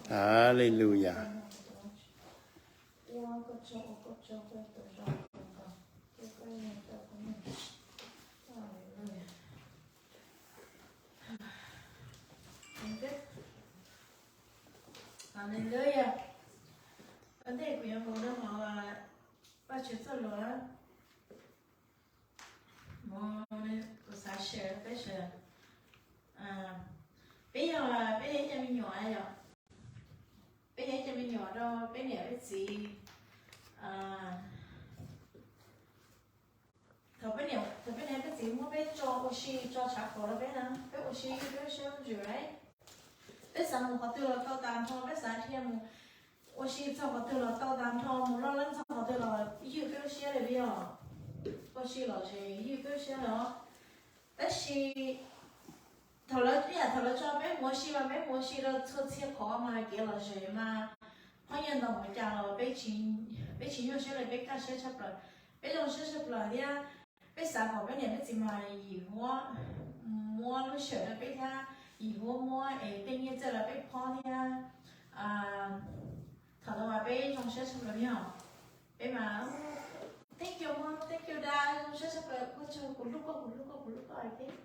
Hallelujah. Hallelujah. Ua ntej kuv yuav mus rau hauv Vajtswv txoj lus, kuv xav share rau peb sawv daws. Peb yog, peb yog ib cov me nyuam yom, peb yog ib cov me nyuam rau peb niam peb txiv. Thaum peb niam, thaum peb niam peb txiv muab peb tso ua si, tso tshav kaus rau peb na, peb ua si ywj peb lub siab lub ntsws, right? Peb xav mus qhov twg los tau tas nrho, peb xav dhia mus ua si txog qhov twg los tau tas nrho, mus loj leeb txog qhov twg los ywj peb lub siab li, yog ua si lom zem ywj peb lub siab li os. Tab sis thaum lawv, ib yam thaum lawv tso peb mus ua si mas peb mus ua si rau txhua txhia qhov mas kev lom zem mas phooj ywg ntau npaum cas los peb tsis nyuaj siab li, peb kaj siab tshaj plaws, peb zoo siab tshaj plaws thiab. Peb xav kom peb niam peb txiv mas yim huab muab lub sij hawm rau peb thiab, yim huab muab es tej nyiaj txiag rau peb phob thiab. Thaum ntawd mas peb zoo siab tshaj plaws li os. Peb mas thank you mom, thank you dad, zoo siab tshaj plaws, ua tsaug, kuv hlub koj, kuv hlub koj, kuv hlub koj thiab.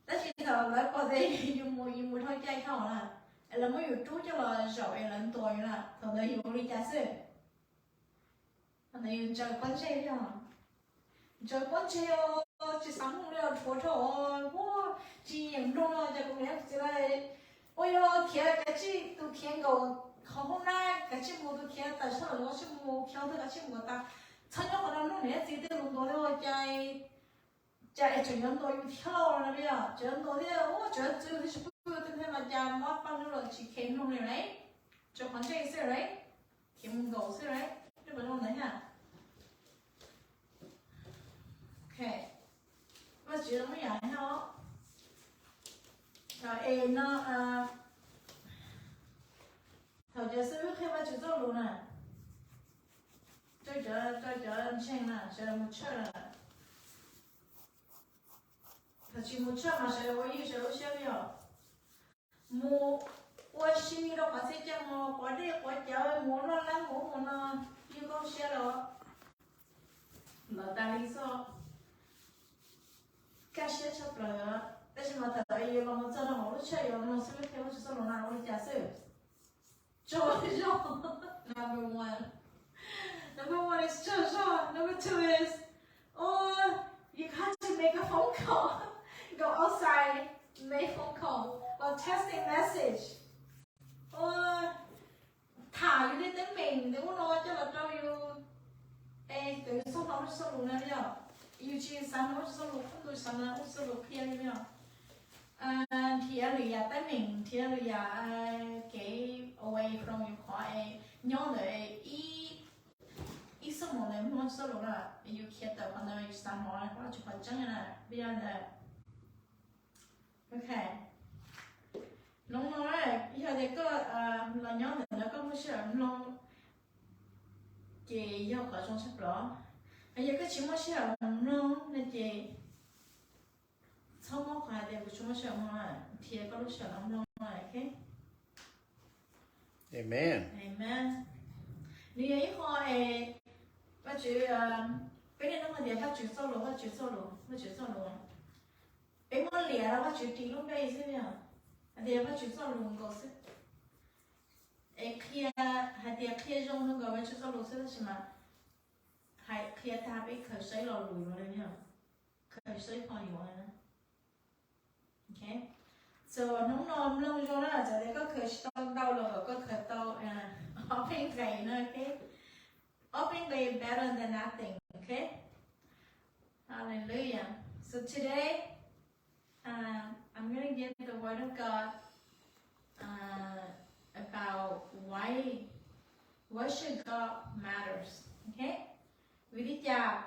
Tab sis thaum lawv pom tias yus mus, yus mus dhau caij dhau na, es lawv muab yus rub coj los zaum es lawv ntuas yus na, thaum ntawd yus ua li cas xwb? Thaum ntawd yus ntsaws pob ntseg li os, ntsaws pob ntseg, tsis xav mloog li os, dhuav dhau, huab, tsis nyeem mloog no ces kuv niam kuv txiv lawv ua yog khiav kav tsij, tus khiav nkaum qhov hoob nab kav tsij mus, tus khiav tawm sab lawm los kav tsij mus, khiav qhov twg kav tsij mus kom tas, txhob nyob qhov no mloog niam txiv tej lus ntuas thiab, cas, cas es tseem yuav ntuas yus thiab los no li os, tseem yuav ntuas thiab, ua tseem yuav txwv thiab, tsis pub yus twg thiab los cas mob paj lug los tsis kheev mloog li lauj, tsuas qhov ntsej xwb lauj, khiav mus nkaum xwb lauj, nej puas zoo ntawd thiab? Ok, Vajtswv zoo ib yam thiab os. Es no, thaum cov xib hwb qhia Vajtswv txoj lus na, rau cov, rau cov ntseeg na, sawv daws mus church na, thaum tsis mus church mas sawv daws ua ywj sawv daws lub siab li os. Mus ua si rau qhov txhia caug, mus quav dej quav cawv, mus loj leeb mus ub mus no, ywj koj lub siab los lawv tas li xwb. Kaj siab tshaj plaws, tab sis mas thaum yus los mus txog rau hauv lub church, yus los mus xib hwb qhia Vajtswv txoj lus no ua li cas xwb? Tsaug zog. Number one. Number one is tsaug zog. Number two is, oh, you have to make a phone call. Go outside, make phone call, or texting message. Tham yus tej teeb meem ub no coj los rau yus, es kom yus txhob hnov Vajtswv txoj lus na yom. Yus tsis xav hnov Vajtswv txoj lus, kuv tus xav hnov Vajtswv txoj lus qhia li yom. Nrhiav lwm yam teeb meem, nrhiav lwm yam kev away from yus qhov es nyob ntawd ib, ib xuab moos ntawd mloog Vajtswv txoj lus na, yus khiav tawm qhov ntawd yus xav hnov Vajtswv qhov tseeb na, li yog ntawd. Ok. Hnub no yog tias koj los nyob ntawm no koj muaj sij hawm mloog ces yog qhov zoo tshaj plaws. Yog koj tsis muaj sij hawm mloog no ces txhob muab qhov hais tias kuv tsis muaj sij hawm mloog, nrhiav koj lub sij hawm los mloog, ok? Amen. Amen. Nws yog ib qho es Vajtswv, peb niaj hnub hais tias Vajtswv txoj lus, Vajtswv txoj lus, Vajtswv txoj lus. Peb muab liam rau Vajtswv ris lub npe xwb yom, hais tias Vajtswv txoj lus nkaus xwb. Es qhia, hais tias qhia zoo zoo nkaus Vajtswv txoj lus xwb tab sis mas hais qhia tag peb khaws saib lo lus yuav li yom, khaws saib qhov yuav na. Ok. So hnub no mloog zoo na, txawm tias koj khaws tsis tau ntau los kom koj khaws tau ob peb nqes na, ok. Ob peb nqes better than nothing, ok. Hallelujah. So today, um, I'm gonna give the word of God, uh, about why worship God matters, ok. Vim li cas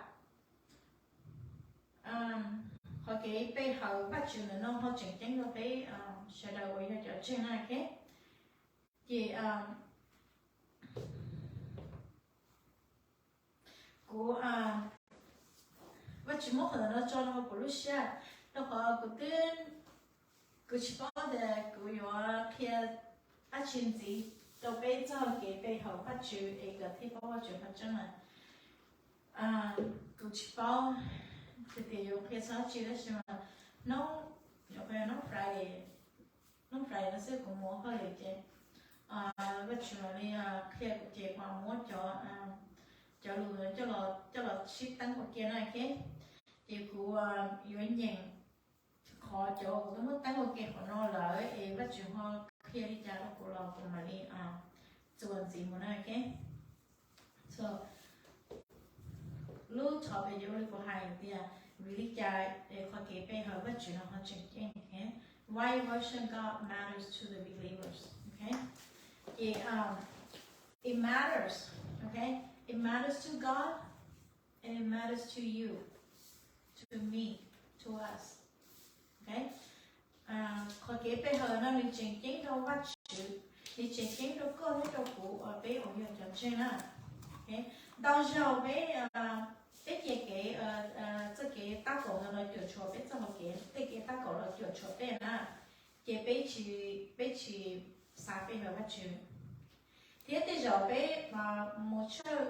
qhov kev pe hawm Vajtswv ntawm no ho tseem ceeb rau peb sawv daws uas yog cov ntseeg na, ok. Ces kuv, Vajtswv muab qhov ntawm no tso rau kuv lub siab, rau qhov kuv twb Kuv tsis paub tias kuv yuav qhia dab tsi ntxiv rau peb txog kev pe hawm Vajtswv es kom thiaj paub Vajtswv qhov tseeb na. Kuv tsis paub tias yuav qhia txog dab tsi tab sis mas hnub, hnub Friday, hnub Friday no xwb kuv mus hauj lwm ces Vajtswv mam li qhia kuv ces kuv muab cov, cov lus coj los sib teeb ua ke na, ok. Ces kuv yuav nyeem qhov cov kuv twb muab teeb ua ke qhov no lawm es Vajtswv ho qhia li cas rau kuv los kuv mam li txuas ntxiv mus na, ok. So, lub topic yuav li kuv hais tias vim li cas qhov kev pe hawm Vajtswv no ho tseem ceeb, ok. Why worship God matters to the believers, ok. Ces it matters, ok. It matters to God and it matters to you, to me, to us, ok. Qhov kev pe hawm no nws tseem ceeb rau Vajtswv, nws tseem ceeb rau koj thiab rau kuv uas peb uas yog cov ntseeg na. Ntau zaug peb, peb cia kev, txoj kev tab kaum ntawd los cuam tshuam peb txoj hau kev, tej kev tab kaum los cuam tshuam peb na, ces peb tsis, peb tsis xav pe hawm Vajtswv. Thiab tej zaum peb mus tshawj,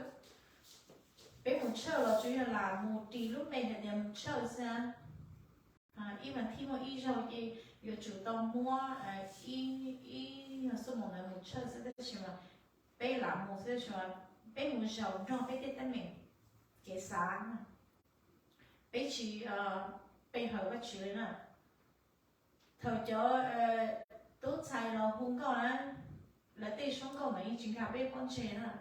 peb mus tshawj los tsuas yog lam mus ris lub npe hais tias mus tshawj xwb. Ib vas thiv muaj ib zaug ces yuav tsum tau muab ib, ib xuab moos ntawd mus tshawj xwb tab sis mas peb lam mus xwb tab sis mas peb mus zaum nrog peb tej teeb meem kev xav, peb tsis pe hawm Vajtswv li na. Thaum cov tub ntxhais los hu nkauj na, lawv tej suab nkauj mas yeej tsis nkag peb pob ntseg na.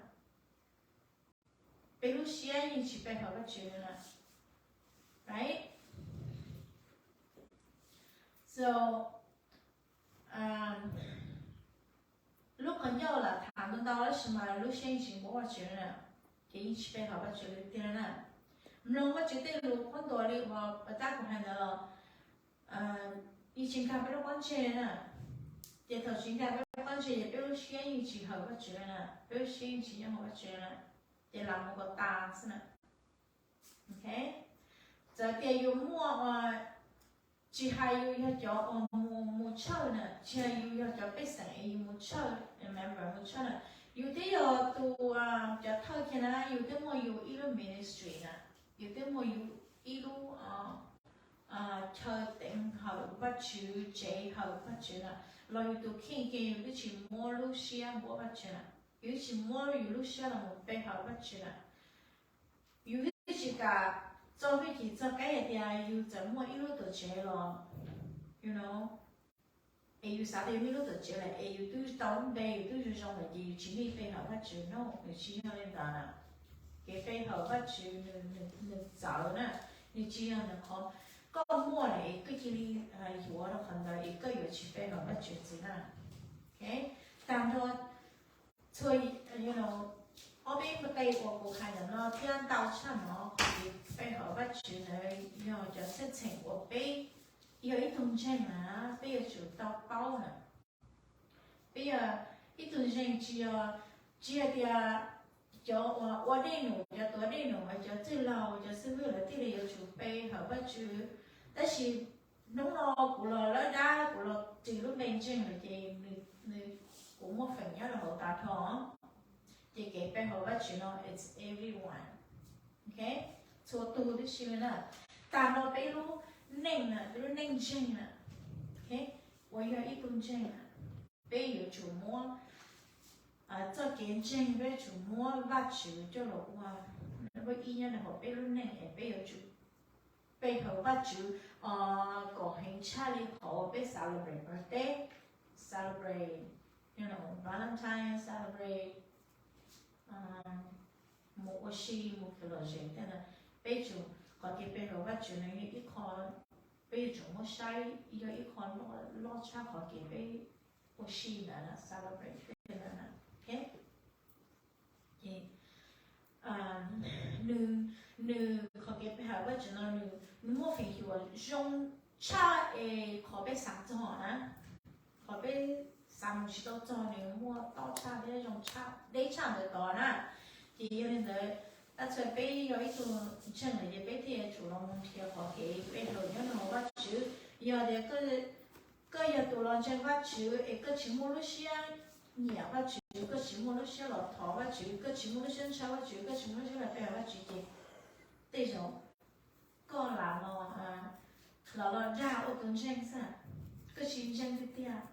Peb lub siab yeej tsis pe hawm Vajtswv na. Right? So, lub qhov ncauj lam tham ntau ntau tab sis mas lub siab yeej tsis npuab Vajtswv na, ces yeej tsis pe hawm Vajtswv li tiag na. Mloog Vajtswv tej lus qhuab ntuas li uas pas tab kuv hais ntawd los yeej tsis nkag peb lub pob ntseg na. Ces thaum tsis nkag peb lub pob ntseg ces peb lub siab yeej tsis hawm Vajtswv na, peb lub siab yeej tsis nyob hauv Vajtswv na, ces lam mus kom tas xwb na. Ok, txawm tias yus muaj, tsis hais yus yog cov uas mus, mus tshawj na, tsis hais yus yog cov pej xeem es yus mus tshawj, member mus tshawj na, yus twb yog tus, cov thawj kiag na, yus twb muaj yus ib lub ministry na, yus twb muaj yus ib lub chaw teev hawm Vajtswv, tsev hawm Vajtswv na, los yus tus kheej kiag yus twb tsis muab lub siab npuab Vajtswv na, yus twb tsis muab yus lub siab los mus pe hawm Vajtswv na. Yus twb tsis kam txo hwj chim txog qaib hais tias yus txawm muaj ib lub tuam tsev los, you know, es yus xav tias yus muaj ib lub tuam tsev lawm es yus twb tau lub npe, yus twb zoo zoo lawm ces yus tsis need pe hawm Vajtswv no, nws tsis yog li ntawd na. Kev pe hawm Vajtswv nws, nws txawv na, nws tsis yog ntawm qhov koj muaj lawm es koj cia li yuav rau qhov ntawd es koj yuav tsis pe hawm Vajtswv ntxiv na. Ok, tag nrho txhua, ob peb nqe uas kuv hais ntawm no thiab ntau tshaj no, qhov kev pe hawm Vajtswv ntawd yog cov txheej txheem uas peb yog ib tug ntseeg na, peb yuav tsum tau paub na. Peb yog ib tug ntseeg tsis yog, tsis yog tias cov uas ua dej num, cov tuav dej num, cov txwj laug, cov xib hwb lawv thiaj li yuav tsum pe hawm Vajtswv. Tab sis hnub no kuv los lawb dab, kuv los ris lub npe ntseeg lawm ces nws, kuv muaj feem nyob rau hauv tas nrho, ces kev pe hawm Vajtswv no it's everyone. Ok, txhua tus tib si li na. Tag nrho peb lub neej na, peb lub neej ntseeg na, ok, uas yog ib tug ntseeg na, peb yuav tsum muab txoj kev ntseeg, peb yuav tsum muab Vajtswv coj los ua nab ib nyob rau hauv peb lub neej es peb yuav tsum pe hawm Vajtswv kom heev tshaj li qhov peb celebrate birthday, celebrate, you know, Valentine, celebrate mus ua si, mus khaws lom zem tej ntawd. Peb tsum, qhov kev pe hawm Vajtswv no yog ib qho, peb yuav tsum muab saib yog ib qho loj tshaj qhov kev peb ua si ntawd na, celebrate tej ntawd na. Ok, ces nws, nws qhov kev pe hawm Vajtswv no nws, nws muaj feem xyuam zoo tshaj es qhov peb xav txog na. Qhov peb xav mus tsis tau txog nws muaj tob tshaj thiab zoo tshaj, deb tshaj ntawd tod na. Ces yog li ntawd, tab txhua peb yog ib tug ntseeg lawm ces peb thiaj yuav tsum los mus nrhiav qhov kev pe hawm nyob rau hauv Vajtswv. Yog tias koj koj yog tus los ntseeg Vajtswv es koj tsis muaj lub siab nyiam Vajtswv, koj tsis muaj lub siab los thov Vajtswv, koj tsis muaj lub siab ntshaw Vajtswv, koj tsis muaj lub siab los pe Vajtswv ces tej zaum koj lam los, los los dag ua tus ntseeg xwb, koj tsis ntseeg tiag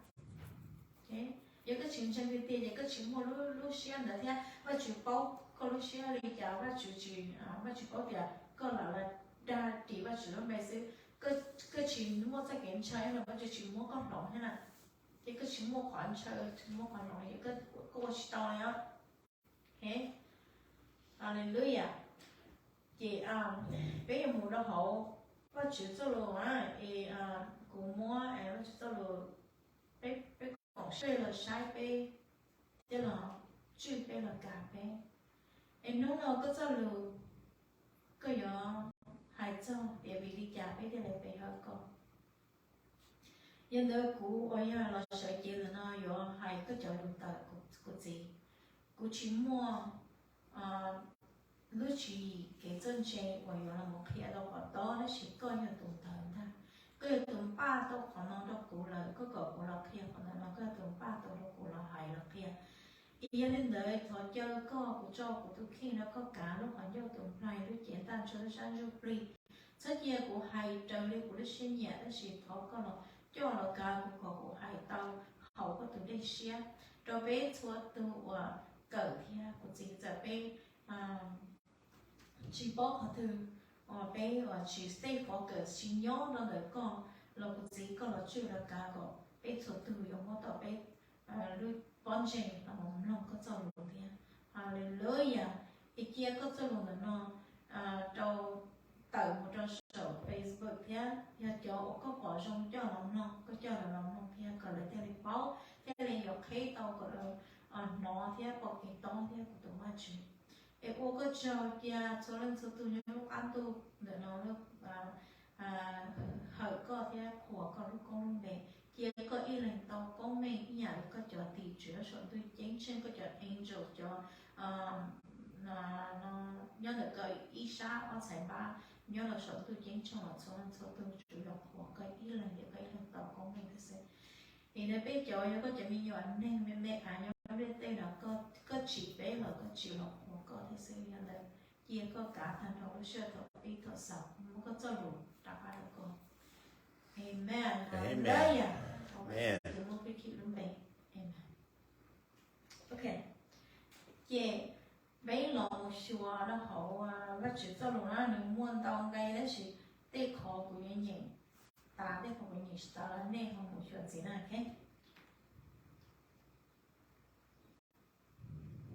tiag. Yog koj tsis ntseeg tiag tiag ces koj tsis muaj lub siab ntawd thiab Vajtswv paub koj lub siab li cas, Vajtswv tsis, Vajtswv paub tias koj lam los dag ris Vajtswv lub npe xwb, koj tsis muaj txoj kev ntshaw los Vajtswv tsis muab koj hloov thiab na. Ces koj tsis muaj qhov ntshaw, tsis muaj qhov hloov ces koj ua tsis tau li os. Haleluya. Ces peb yuav mus rau hauv Vajtswv txoj lus na, es kuv muab Vajtswv txoj lus, peb, peb koom sij los saib peb, thiab los tswj peb los kav peb. Es hnub no koj txoj lus, koj yuav hais txog tias vim li cas peb thiaj li pe hawm koj. Yog ntawd kuv uas yog los sawv cev ntawm no yuav hais koj cov lus ntawm kuv txiv. Kuv tsis muaj lub tswv yim kev txawj ntse uas yuav los mus qhia rau qhov tob, tab sis koj yog tus ntawd ntag. Koj yog tus npaj tau qhov no rau kuv lawm, koj kom kuv los qhia qhov ntawd no, koj yog tus npaj tau rau kuv los hais los qhia. Es yog li ntawd thov caw koj, kuv tso kuv tus kheej rau koj kav lub qhov ncauj tus nplaig lub cev ntaj ntsug lub sab ntsuj plig. Txhob cia kuv hais raws li kuv lub siab nyiam, tab sis thov koj los coj los kav kuv kom kuv hais tau haum koj tus dej siab rau peb txhua tus uas kawm thiab kuv txiv. Txawm peb tsis paub qhov twg, uas peb uas tsis xej fov kawm tsis nyob rau ntawm koj los kuv txiv, koj los tswj los kav kom peb txhua tus yuav muab tau peb lub pob ntseg los mloog koj txoj lus thiab. Haleluya. Es cia koj txoj lus ntawm no rau tawm mus rau saum Facebook thiab yog cov uas koj pom zoo coj los mloog, koj coj lawv los mloog thiab kom lawv thiaj li paub, thiaj li yuav qheb tau kom lawv hnov thiab pom kev tob thiab kuv tus Vajtswv. Es ua koj tsaug cia txhua leej txhua tus nyob lub qab ntuj ntawm no hawm koj thiab qhuas koj lub koob lub npe. Cia koj ib leeg tau koob meej ib yam li koj cov tim tswv lub saum ntuj ceeb tsheej, koj cov angel, cov nyob ntawm koj ib sab ob txhais npab nyob los saum ntuj ceeb tsheej los txhua leej txhua tus, Tswv los qhuas koj ib leeg, cia koj ib leeg tau koob meej thiab xwb. Es ntawd peb cov yog koj cov me nyuam neeg me me av nyob ntiaj teb no, koj tsim peb los koj tsim los qhuas koj thiab xwb. Yog ntawd cia koj kav tag nrho lub sij hawm thaum pib thaum xaus, muab koj txoj lus rov qab rau koj. Amen. Haleluya. Tus muaj pib khib lub npe. Amen. Ok, ces peb los mus xyuas rau hauv Vajtswv txoj lus na, nws muaj ntau nqe tab sis tej qhov kuv yuav nyeem tas, tej qhov kuv nyeem tsis tas los nej ho mus xyuas ntxiv na.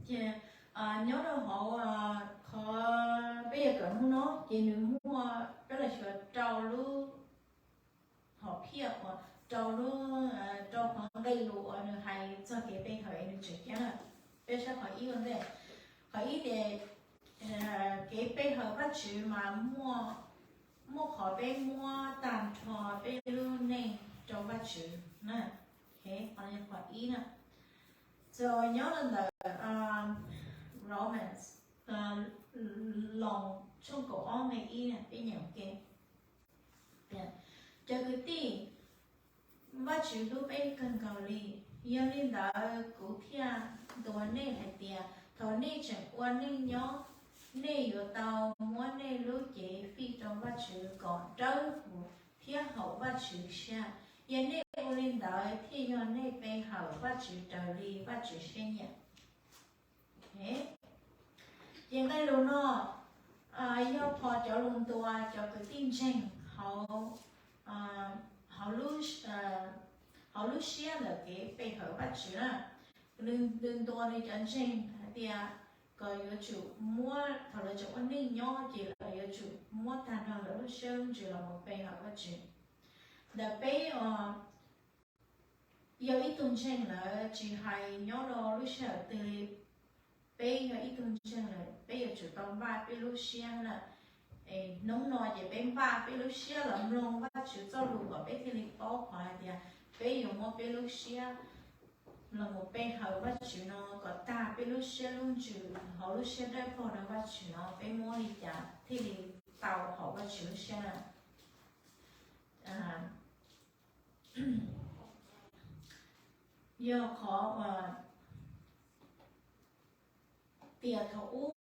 Ces nyob rau hauv qhov peb yuav kawm hnub no ces nws muaj, peb los xyuas rau lub hom phiaj uas rau lub, rau qhov nqe lus uas nws hais txog kev pe hawm es nws tseem ceeb na. Peb saib qhov ib ua ntej. Qhov ib tias kev pe hawm Vajtswv mas muaj, muaj qhov peb muab tag nrho peb lub neej rau Vajtswv na. Qhov no yog qhov ib na. Ces nyob rau ntawm Romans, Loos tshooj kaum ob nqe ib na, peb nyeem ua ke. Cov kwv tij, Vajtswv hlub peb kawg nkaus li. Yog li ntawd kuv thiaj ntuas nej hais tias thaum nej tseem ua neej nyob, nej yuav tau muab nej lub cev fij rau Vajtswv kom dawb huv thiab haum Vajtswv siab. Yog nej ua li ntawd thiaj yog nej pe hawm Vajtswv raws li Vajtswv siab nyiam. Ces nqe lus no yog qhov cov lus ntuas cov kwv tij ntseeg hauv, hauv lub siab ntawm kev pe hawm Vajtswv na. Nws ntuas nws cov ntseeg hais tias kom yuav tsum muab, thaum lawv tseem ua neej nyob ces lawv yuav tsum muab tag nrho lawv lub siab lub ntsws los mus pe hawm Vajtswv. Ntawm peb yog ib tug ntseeg lawm, tsis hais nyob rau lub sij hawm twg li, peb yog ib tug ntseeg lawm peb yuav tsum tau npaj peb lub siab lawm. Hnub no ces peb npaj peb lub siab los mloog Vajtswv txoj lus kom peb thiaj li paub qhov hais tias peb yuav muab peb lub siab los mus pe hawm Vajtswv no kom tag peb lub siab lub ntsws, hauv lub siab dawb paug rau Vajtswv no peb muab li cas thiaj li tau haum Vajtswv lub siab na. yog qhov uas tias thaum ub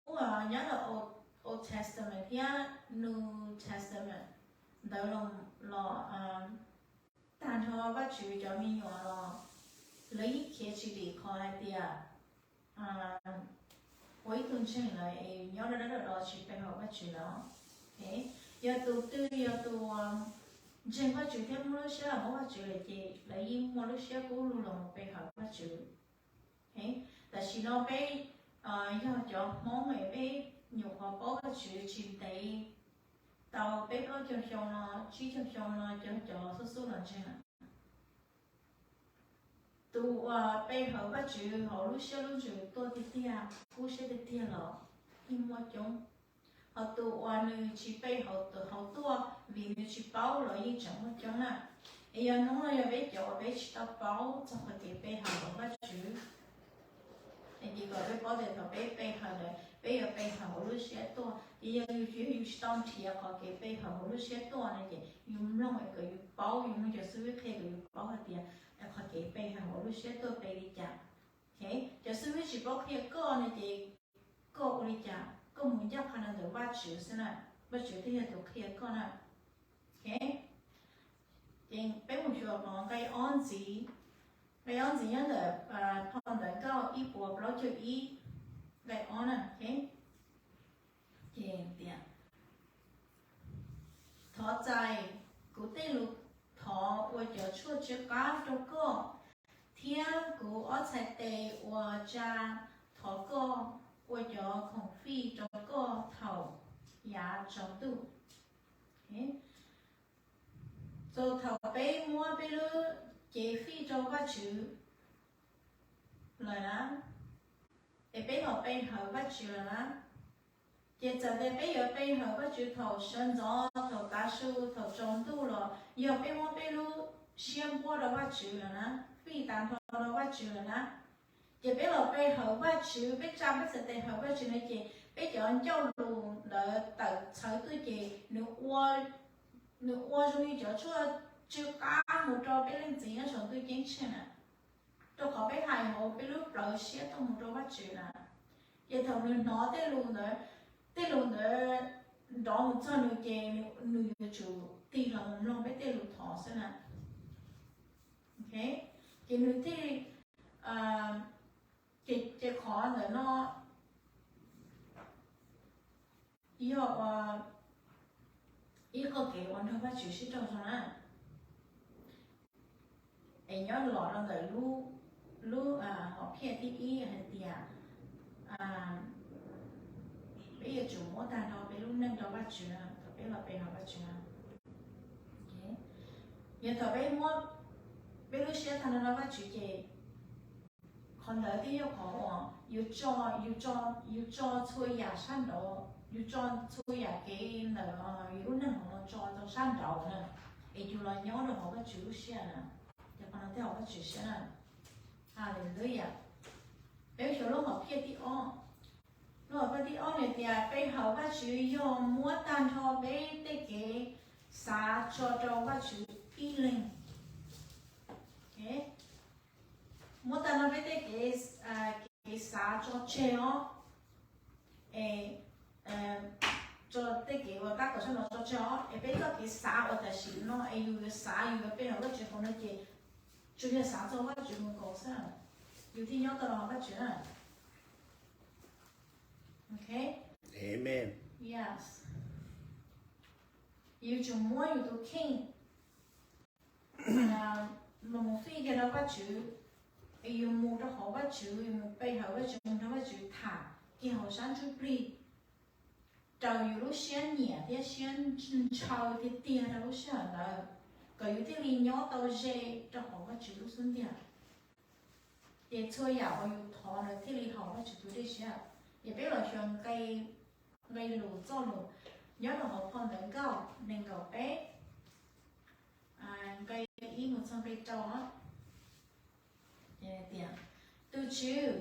nyob rau Old Testament thiab New Testament ntawd los, tag nrho Vajtswv cov me nyuam los lawv yeej khiav tsis dim qhov hais tias ua ib tug ntseeg lawm es nyob rau dab rau do tsis pe hawm Vajtswv lawm. Yog tus twg yog tus ntseeg Vajtswv thiab muab lub siab los muab Vajtswv lawm ces lawv yeej muaj lub siab kub lug los mus pe hawm Vajtswv. Tam sim no peb yog cov Hmoob es peb nyuam qhuav paub Vajtswv tsis ntev, tau peb plaub caug xyoo no tsib caug xyoo no cov cov xub xub los ntseeg lawm. Tus uas pe hawm Vajtswv hauv lub siab lub ntsws tuaj tiag tiag, kub siab tiag tiag los yeej muaj coob. Ho tus uas nws tsis pe hawm tuaj vim nws tsis paub los yeej tseem muaj coob na. Es yog hnub no yog peb cov uas peb tsis tau paub txog qhov kev pe hawm hauv Vajtswv, es ces kom peb paub tias thaum peb pe hawm ntawd peb yuav pe hawm hauv lub siab tuaj. Ces yog yus tsis tau nrhiav qhov kev pe hawm hauv lub siab tuaj no ces yus mloog es kom yus paub, yus mloog cov xib fwb qhia kom yus paub hais tias qhov kev pe hawm hauv lub siab tuaj pe li cas. Cov xib fwb tsis paub qhia koj no ces koj ua li cas? Koj mus ncaj qha rau ntawm Vajtswv xwb na, Vajtswv thiaj yog tus qhia koj na. Ces peb mus xyuas qhov nqe ob ntxiv, nqe ob ntxiv nyob ntawm phau Ntawv Nkauj ib puas plaub caug ib, nqe ob na. Ces tias, thov txais kuv tej lus thov ua cov tshuaj tsw qab rau koj, thiab kuv ob txhais tes uas tsa thov koj ua cov khoom fij rau koj thaum yav tsaus ntuj. Txog thaum peb muab peb lub cev fij rau Vajtswv lawm na, es peb los pe hawm Vajtswv lawm na, ces txawm tias peb yuav pe hawm Vajtswv thaum sawv ntxov, thaum tav su, thaum tsaus ntuj los yog peb muab peb lub siab npuab rau Vajtswv lawm na, fij tag nrho rau Vajtswv lawm na, ces peb los pe hawm Vajtswv, peb tsa peb txhais tes hawm Vajtswv no ces peb cov ncauj lus ntawd tawm txhawv tuaj ces nws ua zoo li cov tshuaj tsw qab mus rau peb Leej Txiv nyob saum ntuj ceeb tsheej na, rau qhov peb hais hauv peb lub plawv siab tuaj mus rau Vajtswv na. Ces thaum nws hnov tej lus ntawd, tej lus ntawd nrov mus txog nws ces nws yuav tsum tig los mus mloog peb tej lus thov xwb na. Ces nws thiaj, ces qhov ntawm no yog ib qho kev uas nrog Vajtswv sib raug zoo na. Es nyob los rau ntawm lub, lub hom phiaj thib ib hais tias peb yuav tsum muab tag nrho peb lub neej rau Vajtswv na, thaum peb los pe hawm Vajtswv na. Yog thaum peb muab peb lub siab tag nrho rau Vajtswv ces qhov ntawd thiaj yog qhov uas yus tso, yus tso, yus tso txhua yam sab nraud, yus tso txhua yam kev ntawm yus lub neej hauv no tso rau sab nraud na, es yus los nyob rau hauv Vajtswv lub siab na. Ces qhov no thiaj hauv Vajtswv siab na. Hallelujah. Peb xyuas lub hom phiaj thib ob. Lub hom phiaj thib ob nws tias pe hawm Vajtswv yog muab tag nrho peb tej kev xav tso rau Vajtswv ib leeg. Muab tag nrho peb tej kev, kev xav tso tseg os, es tso tej kev uas tab tom sab nraud tso tseg os, es peb txoj kev xav uas tam sim no es yus yuav xav yus yuav pe hawm Vajtswv hauv no ces tsuas yog xav txog Vajtswv mus nkaus xwb, yus thiaj nyob tau los Vajtswv na. Ok. Amen. Yes. Yus tsum muab yus tus kheej los mus fij kiag rau Vajtswv, es yus mus rau hauv Vajtswv, yus mus pe hawm Vajtswv, mus nrog Vajtswv tham kiag hauv sab ntsuj plig, raws yus lub siab nyiam thiab siab ntshaw tiag tiag rau lub sij hawm ntawd, kom yus thiaj li nyob tau ze rau hauv Vajtswv lub xub ntiag. Ces txhua yam uas yus thov ntawd thiaj li haum Vajtswv tus dej siab. Ces peb los xyuas nqe, nqe lus txoj lus nyob rau hauv phau Ntawv Nkauj nees nkaum peb, nqe ib mus txog nqe rau. Tias, tus Tswv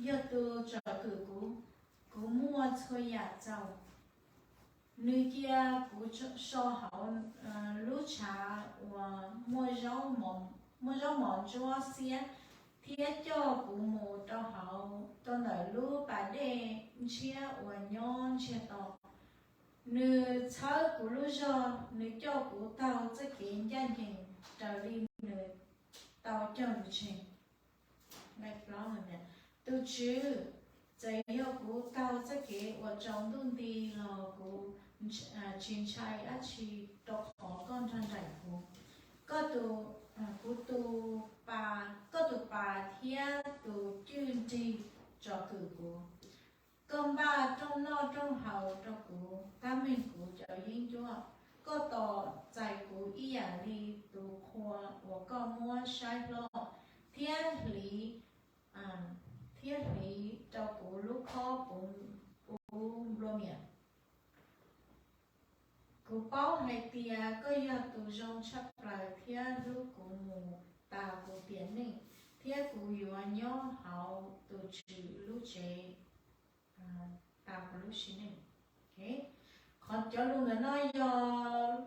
yog tus tsom kwm kuv, kuv muaj txhua yam txaus. Nws cia kuv so hauv lub tshav uas muaj zaub mov ntsuab xiab, thiab coj kuv mus rau hauv, rau ntawm lub pas dej ntshiab uas nyob ntsiag to. Nws txhawb kuv lub zog, nws coj kuv taug txoj kev ncaj ncees raws li nws tau cog lus tseg. Tus Tswv, txawm yog kuv taug txoj kev uas tsaus ntuj nti los kuv tsis ntshai dab tsi, rau qhov koj nrog nraim kuv. Koj tus, kuv tus, koj tus pas thiab tus cwj nrig tsom kwm kuv. Koj npaj rooj noj rooj haus rau kuv, tab meeg kuv cov yeeb ncuab. Koj tos txais kuv ib yam li tus qhua uas koj muab saib hlob, thiab hliv, thiab hliv rau kuv lub khob puv nplua mias. Kuv paub hais tias koj yog tus zoo tshaj plaws thiab hlub kuv mus tas kuv tiam neej, thiab kuv yuav nyob hauv tus Tswv lub tsev tas kuv lub sim neej. Qhov cov lus ntawm no yog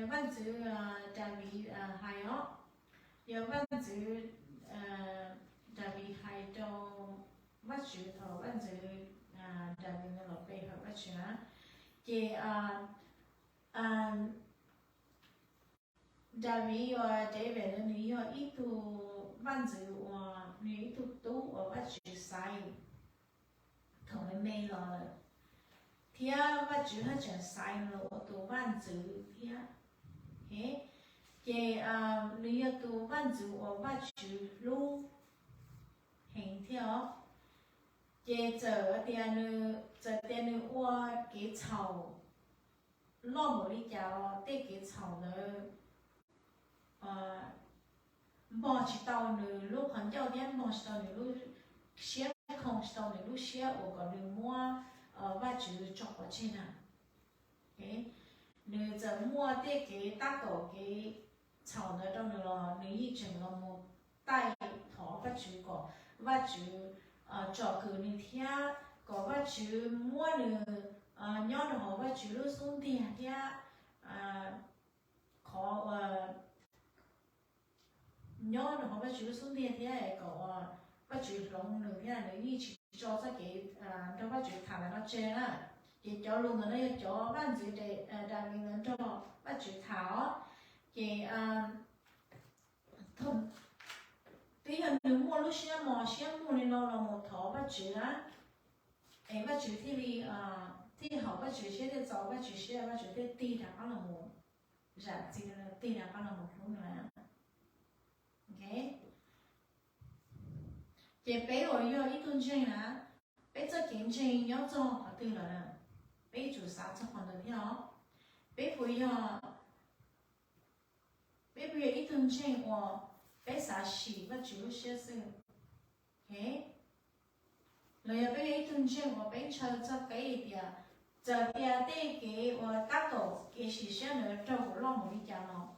vaj ntxwv Daviv hais os, yog vaj ntxwv Daviv hais rau Vajtswv thaum vaj ntxwv Daviv los pe hawm Vajtswv na. Ces Daviv uas David ntawd nws yog ib tug vaj ntxwv uas nws yog ib tug tub uas Vajtswv xaiv thaum me me los lawm, thiab Vajtswv haj tseem xaiv nws los ua tus vaj ntxwv thiab. Ces nws yog tus vaj ntxwv uas Vajtswv hlub heev thiab os. Ces txawm tias nws, txawm tias nws ua kev txhaum loj npaum li cas los tej kev txhaum ntawd npog tsis tau nws lub qhov ncauj thiab npog tsis tau nws lub siab, khoom tsis tau nws lub siab uas kom nws muab Vajtswv tso pov tseg na. Nws txawm muaj tej kev tab kaum kev txhaum ntawd rau nws los nws yeej tseem los mus taij thov Vajtswv kom Vajtswv tsom kwm nws thiab kom Vajtswv muab nws nyob rau hauv Vajtswv lub xub ntiag thiab qhov uas nyob rau hauv Vajtswv lub xub ntiag thiab kom Vajtswv hloov nws thiab nws yeej tsis tso txoj kev nrog Vajtswv tham ntawd no tseg na. Ces cov lus ntawd no yog cov vaj ntxwv Daviv ntawd nrog Vajtswv tham os. Ces twb yog nws muaj lub siab mos siab muag li no los mus thov Vajtswv na, es Vajtswv thiaj li, thiaj haum Vajtswv siab, thiaj txaus Vajtswv siab, Vajtswv thiaj tig rov qab los mus zam txim, tig rov qab los mus hlub nws. Ces peb uas yog ib tug ntseeg na, peb txoj kev ntseeg nyob txog qhov twg lawm na? Peb yuav tsum xav txog qhov ntawd thiab os. Peb puas yog, peb puas yog ib tug ntseeg uas peb xav sim Vajtswv lub siab xwb? Los yog peb yog ib tug ntseeg uas peb ntshaw txog kev tias txawm tias tej kev uas tab tom kev sim siab ntawd raug kuv loj npaum li cas los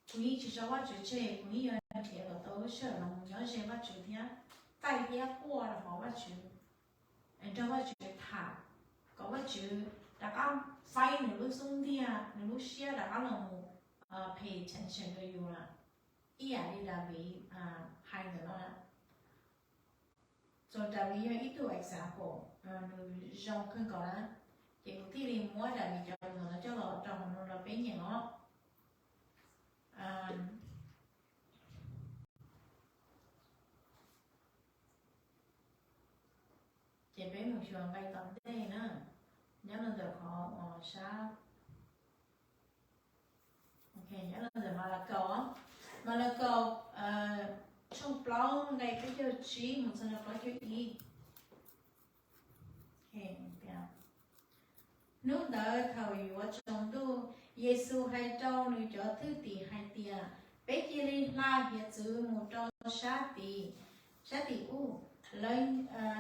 kuv yeej tsis tso Vajtswv tseg, kuv yeej yuav nrhiav kom tau lub sij hawm los mus nyob ze Vajtswv thiab taij thiab quaj rau hauv Vajtswv, nrog Vajtswv tham, kom Vajtswv rov qab faib nws lub xub ntiag, nws lub siab rov qab los mus pay attention rau yus lawm, ib yam li Daviv hais ntawm no. Txuas Daviv yog ib tug example, nws zoo kawg nkaus na, ces kuv thiaj li muab Daviv cov lus ntawd coj los rau hauv no rau peb nyeem os. Ces peb mus xyuas nqe tom ntej na, nyob rau ntawm qhov sab, nyob rau ntawm Malakaus, Malakaus tshooj plaub nqe peb caug tsib mus txog rau plaub caug ib. Hnub ntawd thaum yuav tsaus ntuj, Yexus hais rau nws cov thwj tim hais tias, peb cia li hla hiav txwv mus rau sab tim, sab tim ub. Lawv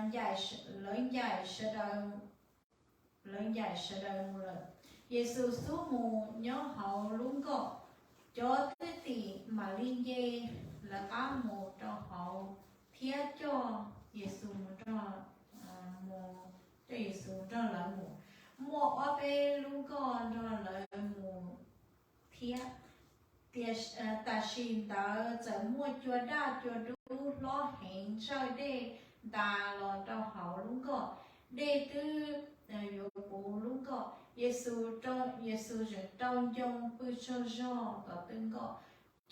ncaim sawv daws, lawv ncaim sawv daws mus lawm. Yexus xub mus nyob hauv lub nkoj, cov thwj tim mam li nce lawv qab mus rau hauv thiab coj Yexus mus nrog, mus, coj Yexus nrog lawv mus. Muaj ob peb lub nkoj nrog lawv mus thiab. Tiam, tam sis ntawd txawm muaj cua daj cua dub hlob heev ntsawj dej ntas los rau hauv lub nkoj. Dej twb yuav puv lub nkoj. Yexus, Yexus tseem rau ncoo pw tsaug zog tom tw nkoj.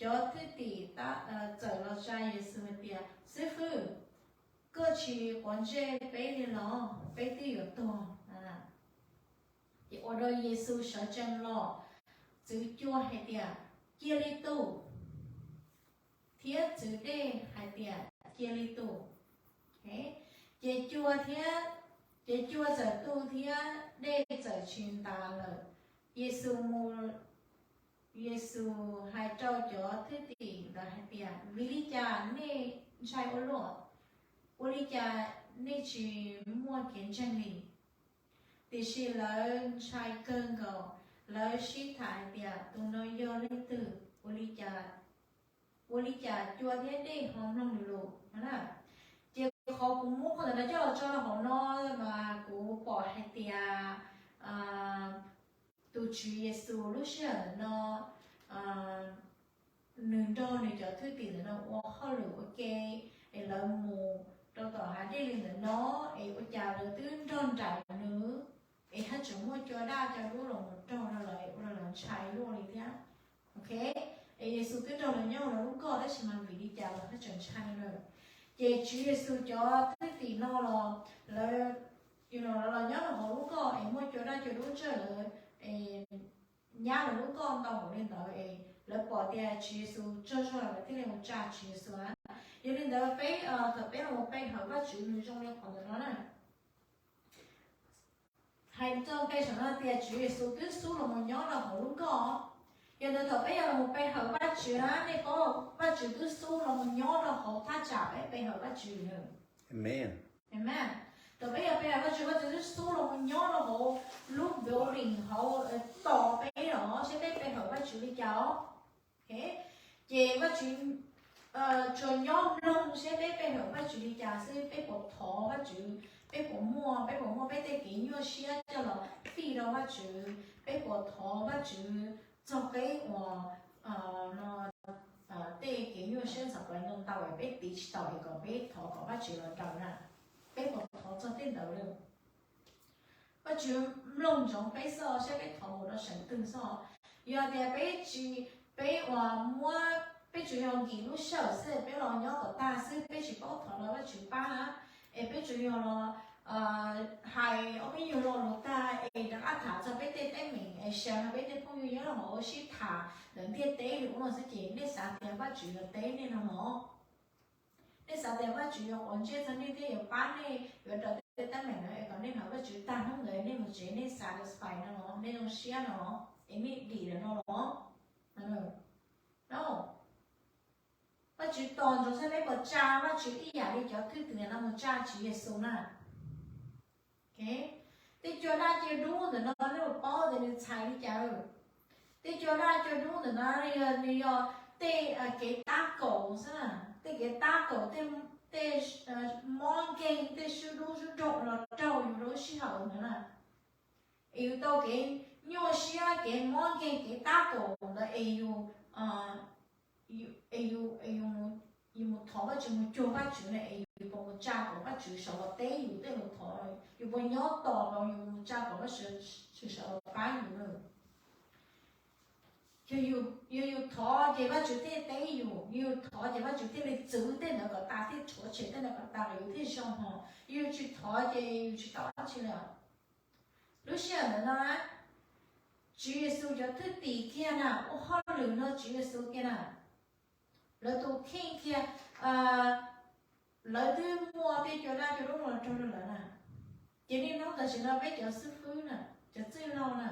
Cov thwj tim txawm los tsa Yexus hais tias, Xib fwb, koj tsis quav ntsej peb li los? Peb twb yuav tuag. Ces ua rau Yexus sawv tsees los txwv cua hais tias, Cia li tu! Thiab txwv dej hais tias, Cia li tu! Ces cua thiab, ces cua txawm tu thiab dej txawm tsis ntas lawm. Yexus mus, Yexus hais rau cov thwj tim ntawd hais tias, Vim li cas nej ntshai ua luaj? Ua li cas nej tsis muaj kev ntseeg li? Tiam sis lawv ntshai kawg nkaus, lawv sib tham hais tias, Tus no yog leej twg? Ua li cas, ua li cas cua thiab dej ho mloog nws lus? Ces qhov kuv muab qhov ntawm no coj los tso rau hauv no mas kuv pom hais tias tus Tswv Yexus lub sij hawm ntawm no nws nrog nws cov thwj tim ntawm no ua hauj lwm ua ke, es lawv mus rau tom hav dej li ntawm no, es ua cas lawv twb nrog nraim nws, es haj tseem muaj cua daj cua dub los mus raug rau lawv, ua rau lawv ntshai luaj li thiab. Es Yexus twb nrog lawv nyob hauv lub nkoj tab sis mas vim li cas lawv haj tseem ntshai lawm? Ces Tswv Yexus cov thwj tim no los lawv, lawv los nyob rau hauv lub nkoj es muaj cua daj cua dub ntsawj lawv nyab lawv lub nkoj ntau npaum li ntawd es lawv pom tias Tswv Yexus tsaug zog lawv thiaj li mus tsa Tswv Yexus na. Yog li ntawd peb, thaum peb los mus pe hawm Vajtswv nws zoo li qhov ntawm no na. Hais txog nqe saum no tias Tswv Yexus twb xub los mus nyob rau hauv lub nkoj. Yog ntawd thaum peb yuav los mus pe hawm Vajtswv na, nej paub Vajtswv twb xub los mus nyob rau hauv thaj tsam peb pe hawm Vajtswv na. Amen. Thaum peb yuav pe hawm Vajtswv, Vajtswv twb xub los mus nyob rau hauv lub building hauv tos peb los seb peb pe hawm Vajtswv li cas os. Ces Vajtswv tsuas nyob mloog seb peb pe hawm Vajtswv li cas xwb, peb puas thov Vajtswv, peb puas muaj, peb puas muaj peb tej kev nyuaj siab coj los fij rau Vajtswv, peb puas thov Vajtswv txog peb uas tej kev nyuaj siab ntxhov plawv ntau ntau es peb tiv tsis tau es kom peb thov kom Vajtswv los daws na. Peb puas thov txog tej ntawd li? Vajtswv mloog ntsoov peb xwb, saib peb thov mus rau seem twg xwb. Yog tias peb tsis, peb uas muab, peb tsuas yog nkim lub sij hawm xwb, peb los nyob kom tag xwb, peb tsis paub thov los Vajtswv pab na, es peb tsuas yog los hais ob peb nyuag lo lus tag es rov qab tham txog peb tej teeb meem es xyaw rau peb tej phooj ywg nyob rau hauv sib tham ntawm ntiaj teb li ub no xwb ces nej xav tias Vajtswv yuav teb nej no los? Nej xav tias Vajtswv yuav quav ntsej txog nej thiab yuav pab nej, yuav daws tej teeb meem no es kom nej hnov Vajtswv tag hnub ntawd nej mus tsev nej satisfy no los, nej zoo siab no los, es nej dim lawm no los? No, Vajtswv tos ntsoov saib peb puas tsa Vajtswv ib yam li cov thwj tim no mus tsa Tswv Yexus na. Tej cua daj cua dub ntawm no nej puas paub tias nws txhais li cas? Tej cua daj cua dub ntawm no yog, nws yog tej kev tab kaum xwb na, tej kev tab kaum, tej mob nkeeg, tej swb dub swb daug los raug yus lub sij hawm ntawd na. Es yus tau kev nyuaj siab, kev mob nkeeg, kev tab kaum ntawd es yus, es yus, yus mus thov Vajtswv, mus cuag Vajtswv na, es yus puas mus tsa kom Vajtswv sawv los teb yus tej lus thov, yus puas nyob tos los yus mus tsa kom Vajtswv sawv los pab yus na? Yog yus thov ces Vajtswv thiaj teb yus, yus thov ces Vajtswv thiaj li txwv tej ntawd kom tas, thiaj rhuav tshem tej ntawd kom tas los yus thiaj zoo hos. Yus tsis thov ces yus tsis tau dab tsi li. Lub sij hawm ntawd no, Tswv Yexus cov thwj tim kiag na, ua hauj lwm nrog Tswv Yexus kiag na, lawv tus kheej kiag, lawv twb muaj tej cua daj cua dub los raug rau lawv na. Ces niaj hnub tam sim no peb cov xib fwb na, cov txwj laug na,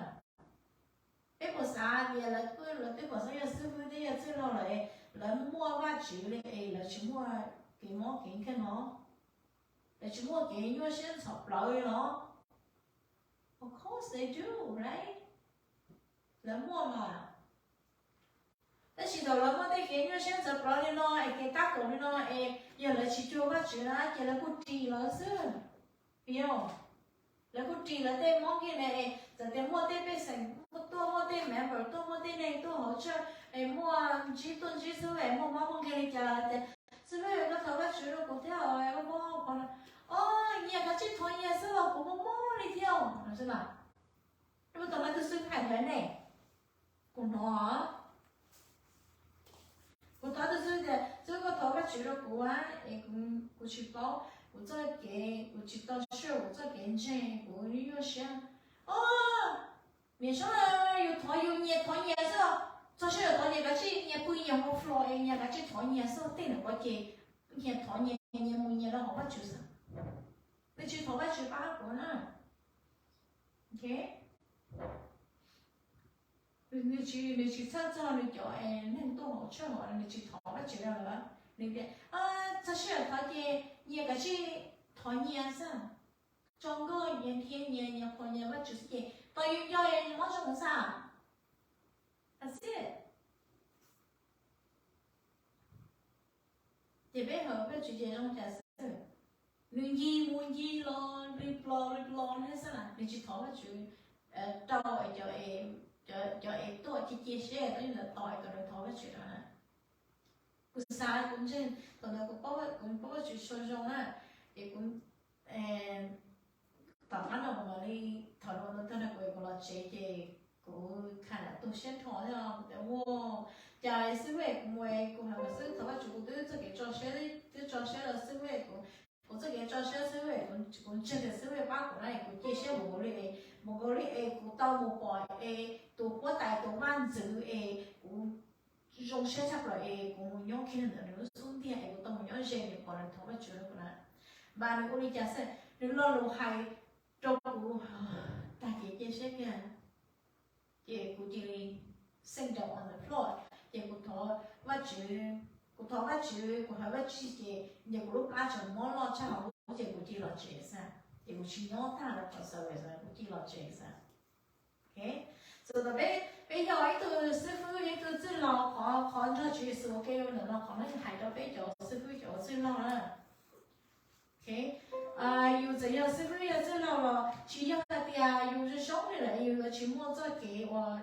peb puas xav tias lawv, lawv twb pom xav yog xib fwb thiab yog txwj laug lawm, lawv muaj Vajtswv li es lawv tsis muaj kev mob kev nkeeg no, lawv tsis muaj kev nyuaj siab ntxhov plawv li los? Of course they do, right? Lawv muaj mas. Tab sis thaum lawv muaj tej kev nyuaj siab ntxhov plawv li no es kev tab kaum li no es yog lawv tsis cuag Vajtswv na ces lawv kuj ris lawv xwb. Yog lawv kuj ris lawv tej mob nkeeg na es txawm tias muaj tej pej xeem tuaj, muaj tej member tuaj, muaj tej neeg tuaj hauv church es muaj ntsib tuaj ntsib xib hwb es muaj mob muaj nkeeg li cas tias, xib hwb, koj thov Vajtswv rau kuv thiab os, koj mob, o, nyias kav tsij thov nyias xwb los kuv mob mob li thiab os. Ua tom no tus xib hwb hais ntawd ne, kuv hnov, kuv thov tus xib hwb tias, xib hwb, koj thov Vajtswv rau kuv es kuv tsis paub kuv txoj kev, kuv tsis tau sure kuv txoj kev ntseeg, kuv nyuaj siab. O, niam saib, yus thov yus nyias thov nyias xwb, txog sij hawm thov nyias kav tsij nyias pw nyias hauv floor es nyias kav tsij thov nyias xwb, tej ntawm ko ces nyias thov nyias, nyias mus nyias rau hauv Vajtswv xwb. Nws tsis thov Vajtswv pab kuv na. Nws tsis, nws tsis txhawj txog nws cov es neeg tuaj hauv church, nws tsis thov Vajtswv rau lawv. Nws tias, txog sij hawm thov ces nyias kav tsij thov nyias xwb, tso nkoj nyias dhia nyias, nyias qhuas nyias Vajtswv xwb ces tau yus nco mob zoo xwb. That's it. Ces peb hawm Vajtswv ces zoo cas xwb, nws ncig mus ncig los li plos li plos thiab xwb na, nws tsis thov Vajtswv rau cov es tuaj cia cia siab tab ntawd tos kom nws thov Vajtswv rau na. Kuv xav kuv ntseeg thaum ntawd kuv paub, kuv paub Vajtswv tsis zoo na, ces kuv tom qab no kuv mam li, thaum no tag no kuv, kuv los tsev ces kuv kinda tu siab nrho thiab kuv tias, ua cas xib hwb kuv mus es kuv hais mus xwb thov Vajtswv kuv twb txoj kev tso siab, twb tso siab rau xib hwb, kuv, kuv txoj kev tso siab xib hwb, kuv ntseeg tias xib hwb pab kuv na, kuv cia siab mus nkaus li es, mus nkaus li es kuv tau mus pom es tus huab tais tus vaj ntxwv es kuv zoo siab tshaj plaws es kuv mus nyob kiag ntawm nws lub xub ntiag es kuv tau mus nyob ze nws pom nws thov Vajtswv rau kuv na. Mas nws ua li cas xwb nws lo lus hais rau kuv tag kev cia siab kiag. Ces kuv cia li sink down on the floor, ces kuv thov Vajtswv, kuv thov Vajtswv, kuv hawm Vajtswv ces nyias kuv lub plab tseem mob loj tshaj hauv ces kuv cia li los tsev xwb. Ces kuv tsis nyob tag lawv qhov service, kuv cia li los tsev xwb. Txawm peb, peb yog ib tug xib fwb, ib tug txwj laug, qhov, qhov nrog Tswv Yexus ua ke ntawm no qhov no hais rau peb cov xib fwb cov txwj laug na. Yus txawm yog xib fwb yog txwj laug los tsis yog hais tias yus zoo zoo li lawm yus yuav tsis muaj txoj kev uas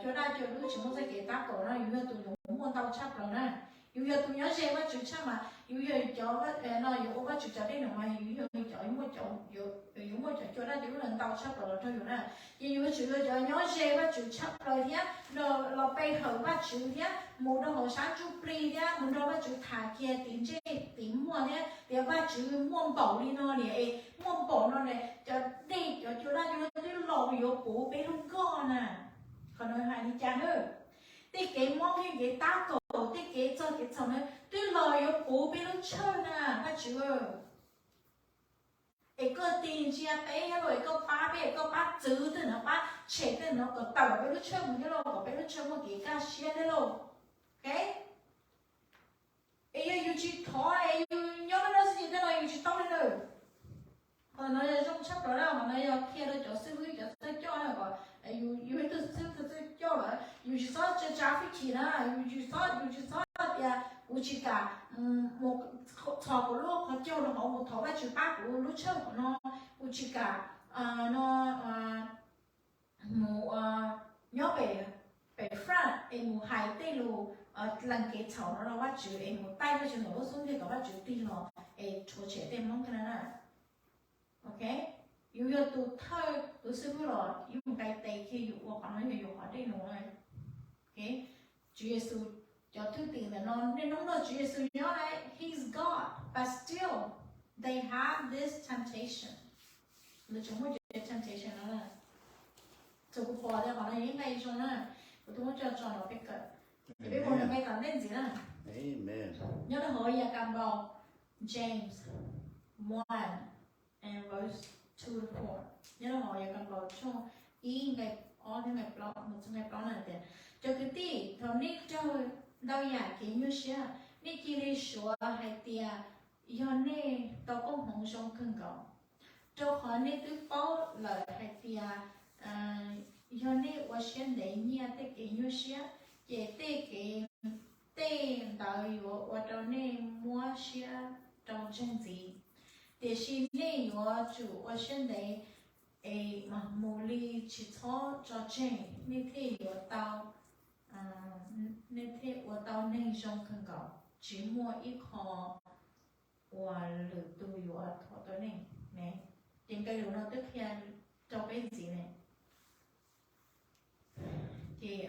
cua daj cua dub, tsis muaj txoj kev tab kaum no, yus yog tus yuav muaj ntau tshaj plaws na. Yus yog tus nyob ze Vajtswv tshaj mas yus yog cov no yuav ua Vajtswv cov dej num mas yus yog cov, yuav muaj cov cua daj cua dub ntau tshaj plaws los rau yus na. Ces yus yuav tsum yog cov nyob ze Vajtswv tshaj plaws thiab los pe hawm Vajtswv thiab mus rau hauv sab ntsuj plig thiab mus nrog Vajtswv tham kiag tim ntsej tim muag thiab tias Vajtswv muaj npaum li no li es muaj npaum no li, cov dej cov cua daj cua dub twb los yuav puv peb lub nkoj na. Qhov no hais li cas na? Tej kev mob, tej kev tab kaum, tej kev txog kev txhaum na twb los yuav puv peb lub tshawj na Vajtswv. Es koj tig ntsia peb thiab los es koj pab peb, es koj pab txwv tej no, pab tshem tej no kom tawm peb lub tshawj mus thiab los kom peb lub tshawj muaj kev kaj siab thiab lauj. Es yog yus tsis thov es yus nyob noj noj xwb ces tej no yus tsis tau li lawm. Qhov no yog zoo tshaj plaws na, qhov no yog qhia rau cov xib fwb cov txawj coj na, kom yus, yus ib tug xib fwb txawj coj lawm yus tsis txhob tsa tsa fwj chim na, yus tsis txhob, yus tsis txhob tias kuv tsis kam mus txhos kuv lub qhov caug rau hauv mus thov Vajtswv pab kuv lub tshawj qhov no, kuv tsis kam no mus nyob pem, pem front es mus hais tej lus lees kev txhaum no rau Vajtswv es mus taij Vajtswv ntawm lub xub ntiag kom Vajtswv tig los es rhuav tshem tej mob kiag na. Ok, yus yog tus thawj tus xib fwb los yus nqis tes kiag yus ua qhov no yog yus qhov dej num na. Tswv Yexus cov thwj tim ntawm no niaj hnub nrog Tswv Yexus nyob, he's God, but still they have this temptation. Lawv tseem muaj cov temptation no na. Txawm kuv pom tias qhov no yog ib nqe zoo na, kuv twb muab coj tso rau peb kawm, peb mus nqe tom ntej ntxiv na. Nyob rau hauv Yakaunpaus, James one and verse two to four. Nyob rau hauv Yakaunpaus tshooj ib nqe ob thiab nqe plaub mus txog nqe plaub na tias, cov kwv tij, thaum nej raug ntau yam kev nyuaj siab, nej cia li suav hais tias yog nej tau koob hmoov zoo kawg nkaus, rau qhov nej twb paub lawm hais tias yog nej ua siab ntev nyiaj tej kev nyuaj siab, ces tej kev, tej ntawd yuav ua rau nej muab siab rau tseg ntxiv. Tiam sis nej yuav tsum ua siab ntev es mus li tsis txhob tso tseg, nej thiaj yuav tau nej thiaj ua tau neeg zoo kawg nkaus, tsis muaj ib qho uas lwm tus yuav thuam tau nej ne. Ces nqe lus no twb qhia rau peb ntxiv ne. Ces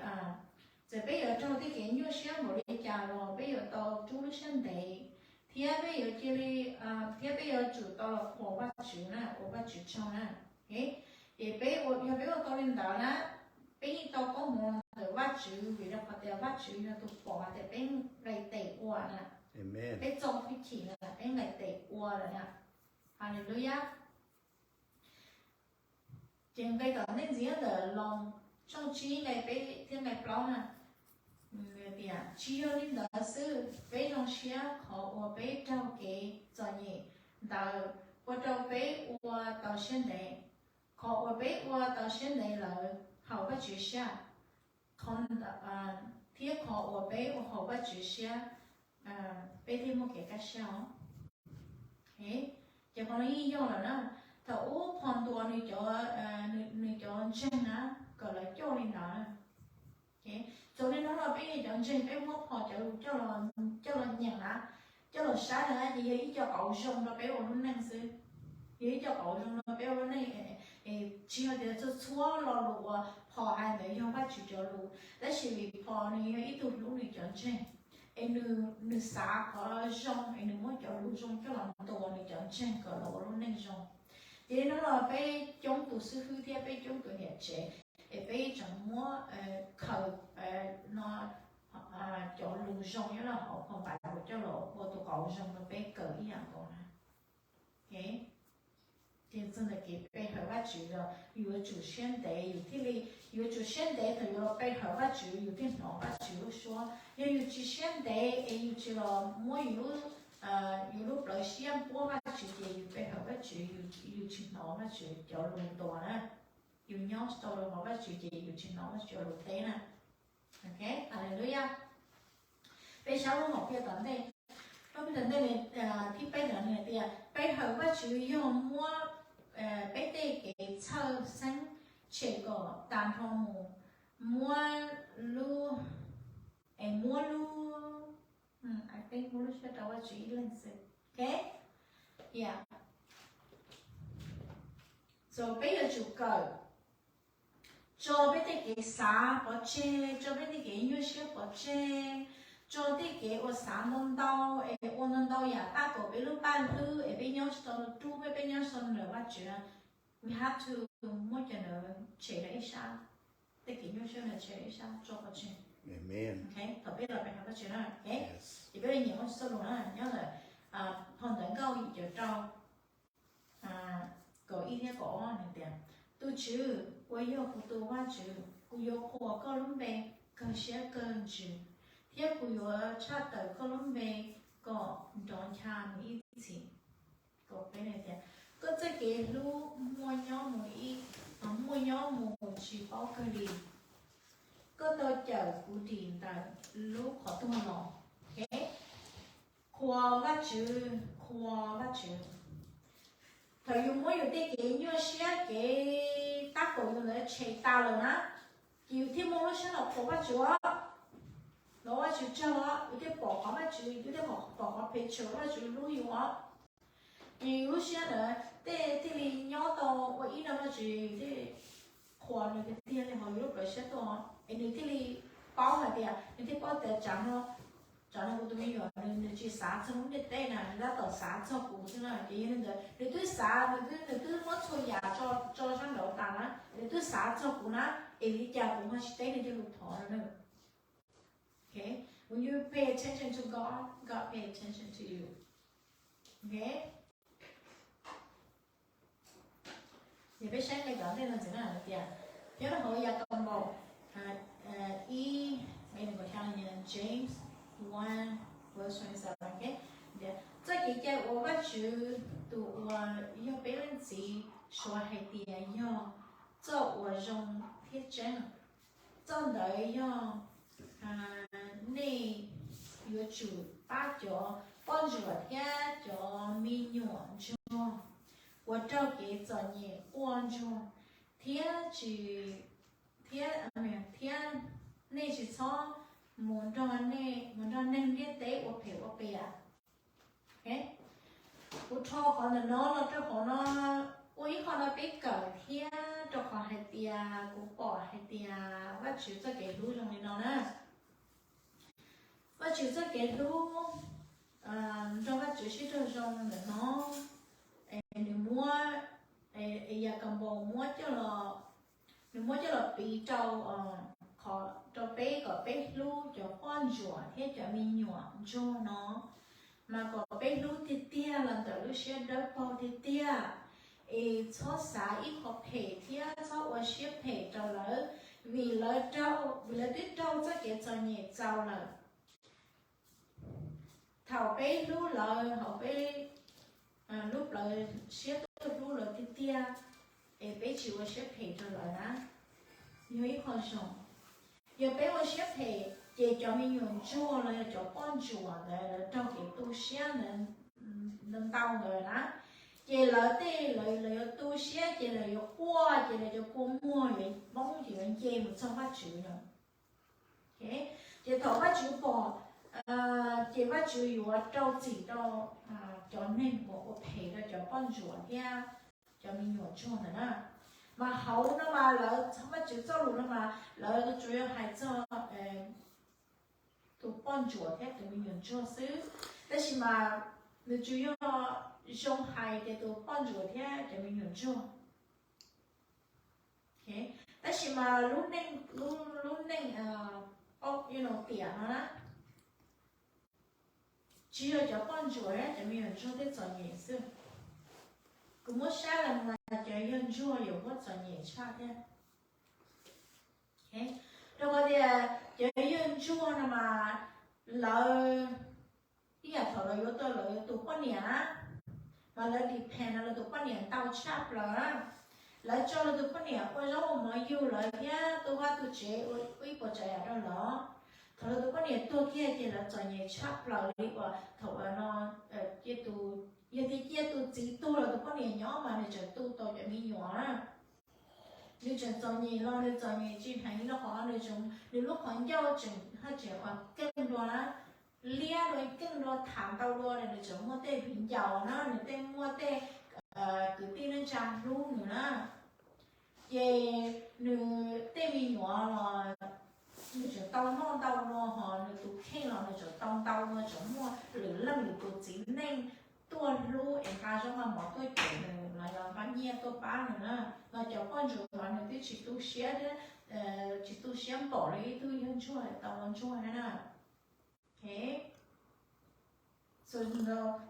txawm peb yuav raug tej kev nyuaj siab npaum li cas los peb yuav tau rub lub siab ntev, thiab peb yuav cia li, thiab peb yuav tsum tau los qhuas Vajtswv na, ua Vajtswv tsaug na. Ces peb, yog peb ua tau li ntawd na, peb yeej tau koob hmoov los ntawm Vajtswv, vim rau qhov tias Vajtswv yog tus pom hais tias peb nqis tes ua na, peb txo hwj chim na, peb nqis tes ua lawm na. Haleluyas. Ces nqe tom ntej ntxiv ntawm Loos tshooj tsib nqe peb thiab nqe plaub na, tias tsis yog li ntawd xwb, peb zoo siab qhov uas peb raug kev txom nyem ntawd ua rau peb ua tau siab ntev. Qhov uas peb ua tau siab ntev lawm haum Vajtswv siab, qhov, thiab qhov uas peb ua haum Vajtswv siab, peb thiaj muaj kev kaj siab os. Ces qhov no yeej yog lawm na, thaum ub Phom ntuas nws cov, nws cov ntseeg na, kom lawv coj li ntawd. Txawm li hnub no peb yog cov ntseeg peb muab Phom cov lus coj los nyeem na, coj los saib na, ces yog ib co qauv zoo rau peb ua lub neej xwb. Yog ib co qauv zoo rau peb ua lub neej, tsis yog tias txhua txhua lo lus uas Phom hais ntawd yog Vajtswv cov lus, tab sis vim Phom nws yog ib tug hlub nws cov ntseeg, es nws xav qhov zoo es nws muab cov lus zoo coj los ntuas nws cov ntseeg kom lawv ua lub neej zoo. Ces li hnub no peb coob tus xib hwb thiab peb coob tus niam tsev, es peb tseem muab khaws no cov lus zoo nyob rau hauv Phom Npaiv Npuas coj los ua tus qauv zoo rau peb kawm ib yam nkaus na. Ces txog ntawm kev pe hawm Vajtswv los yuav tsum siab ntev yus thiaj li, yuav tsum siab ntev thaum yuav los pe hawm Vajtswv yus thiaj hnov Vajtswv lub suab. Yog yus tsis siab ntev es yus tsis los muab yus lub, yus lub plawv siab npuab Vajtswv ces yus pe hawm Vajtswv yus tsis hnov Vajtswv cov lus ntuas na. Yus nyob tsis tau rau hauv Vajtswv ces yus tsis hnov Vajtswv cov lus teb na. Haleluyas. Peb saib lub Maum Piaj tom ntej, lub Maum Piaj tom ntej thib peb ntawd nws hais tias pe hawm Vajtswv yog muab peb tej kev txhawj xeeb tshem kom tas nrho mus, muab lub, es muab lub, muab lub siab rau Vajtswv ib leeg xwb. So peb yuav tsum kawm tso peb tej kev xav pov tseg, tso peb tej kev nyuaj siab pov tseg, tso tej kev uas xav ntau ntau es ua ntau ntau yam tab kaum peb lub paj hlwb es peb nyob tsis tau rub peb, peb nyob tsis tau ntawm Vajtswv. We have to muab cov ntawd tshem rau ib sab, tej kev nyuaj siab ntawd tshem rau ib sab tso pov tseg. Thaum peb los pe hawm Vajtswv na, ces peb li nyiam Vajtswv txoj lus na, nyob ntawm phau Ntawv Nkauj yim caum rau, kaum ib thiab kaum ob nws tias, Tus Tswv uas yog kuv tus Vajtswv, kuv yuav qhuas koj lub npe kawg siab kawg ntsws, thiab kuv yuav tshaj tawm koj lub npe kom nrov ncha mus ib txhis. Kaum peb tias, Koj txoj kev hlub muaj nyob mus ib, muaj nyob mus tsis paub kawg li. Koj tau cawm kuv dim ntawm lub qhov tuag los. Qhuas Vajtswv, qhuas Vajtswv. Thaum yus muab yus tej kev nyuaj siab kev tab kaum yus ntawd tshem tas lawm na, ces yus thiaj muaj lub siab los qhuas Vajtswv os, los ua Vajtswv tsaug os, yus thiaj pom qhov Vajtswv, yus thiaj pom qhov phem tshwm Vajtswv hlub yus os. Ces yus lub siab ntawd tej thiaj li nyob tau ua ib no Vajtswv thiaj qhuas nws tiag tiag li hauv yus lub plawv siab tuaj, es nws thiaj li paub hais tias, nws thiaj paub tias tsam no, tsam no kuv tus me nyuam nws, nws tsis xav txog lub ntiaj teb na, nws tab tom xav txog kuv xwb na. Ces yog li ntawd nws twb xav, nws twb, nws twb muab txhua yam tso, tso sab nraud tas na, nws twb xav txog kuv na, es li cas kuv ho tsis teb nws cov lus thov no na. When you pay attention to God, God pay attention to you. Ces peb saib nqe tom ntej no ntxiv na hais tias, nyob rau hauv Yakanpaus ib, nqe nees nkaum xya, James one verse twenty seven, tias, Txoj kev cai uas Vajtswv tus uas yog peb leej txiv suav hais tias yog txoj uas zoo thiab tseeb. Txoj ntawd yog, nej yuav tsum pab cov poj ntsuam thiab cov me nyuam ntsuag uas raug kev txom nyem quaj ntsuag, thiab tsis, thiab, thiab nej tsis txhob mus nrog neeg ntiaj teb ua phem ua qias. Kuv rho qhov ntawm no los rau qhov no ua ib qho no peb kawm thiab rau qhov hais tias kuv pom hais tias Vajtswv txoj kev hlub zoo li no na. Vajtswv txoj kev hlub, nrog Vajtswv sib raug zoo ntawm no, nws muab, Yakaunpaus muab coj los, nws muab coj los piv rau, qhov rau peb kom peb hlub cov poj ntsuam thiab cov me nyuam ntsuag no, mas kom peb hlub tiag tiag los ntawm lub siab dawb paug tiag tiag, es txhob xav ib qho phem thiab txhob ua siab phem rau lawv, vim lawv raug, vim lawv twb raug txoj kev txom nyem txaus lawm. Thaum peb hlub lawv hauv peb lub plawv siab tuaj hlub lawv tiag tiag, es peb tsis ua siab phem rau lawv na, yog ib qho zoo. Yog peb ua siab phem ces cov me nyuam ntsuag los yog cov poj ntsuam ntawd lawv raug kev tu siab ntawd ntau ntau ntawd na, ces lawv tej lawv, lawv yuav tu siab ces lawv yuav quaj ces lawv cov kua muag yuav poob ces yuav nce mus txog Vajtswv no. Ces thaum Vajtswv pom, ces Vajtswv yuav rau txim rau cov neeg uas ua phem rau cov poj ntsuam thiab cov me nyuam ntsuag ntawd na. Mas hauv no mas lawv, Vajtswv txoj lus no mas lawv tsuas yog hais txog tus poj ntsuam thiab tus me nyuam ntsuag xwb, tab sis mas nws tsuas yog zoo hais tias tus poj ntsuam thiab cov me nyuam ntsuag. Tab sis mas lub neej, lub neej tiam no na, tsis yog cov poj ntsuam thiab cov me nyuam ntsuag thiaj txom nyem xwb. Kuv muab saib los mas cov yawg ntsuag yus muab txom nyem tshaj thiab. Rau qhov tias cov yawg ntsuag no mas lawv, ib yam thaum lawv yuav tau lawv tus poj niam na, mas lawv depend rau lawv tus poj niam ntau tshaj plaws na. Lawv tso lawv tus poj niam ua zaub ua mov yug lawv thiab tu vaj tu tsev ua ib puas tsav yam rau lawv. Thaum lawv tus poj niam tuag kiag ces lawv txom nyem tshaj plaws li uas thaum no, yog tias cia tus txiv tuag los tus poj niam nyob mas nws tseem tu tau cov me nyuam na. Nws tseem txom nyem los nws txom nyem tsis heev rau qhov nws lub qhov ncauj tseem haj tseem ua keej dua na, liab dua keej dua tham ntau dua, nws tseem muaj tej viv ncaus na, nws tej muaj tej kwv tij neej tsa hlub nws na. Ces nws tej me nyuam los nws tseem tau noj ntau dua, ho nws tus kheej los nws tseem tau ntau dua, tseem muaj lwm leej lwm tus txiv neej tuaj hlub es nqa zaub nqa mov tuaj cem nws los yog nqa nyiaj tuaj pab nws na. Los cov poj ntsuam mas nws twb tsis tu siab thiab, tsis tu siab npaum li ib tug yawg ntsuag tau ua ntsuag thiab na.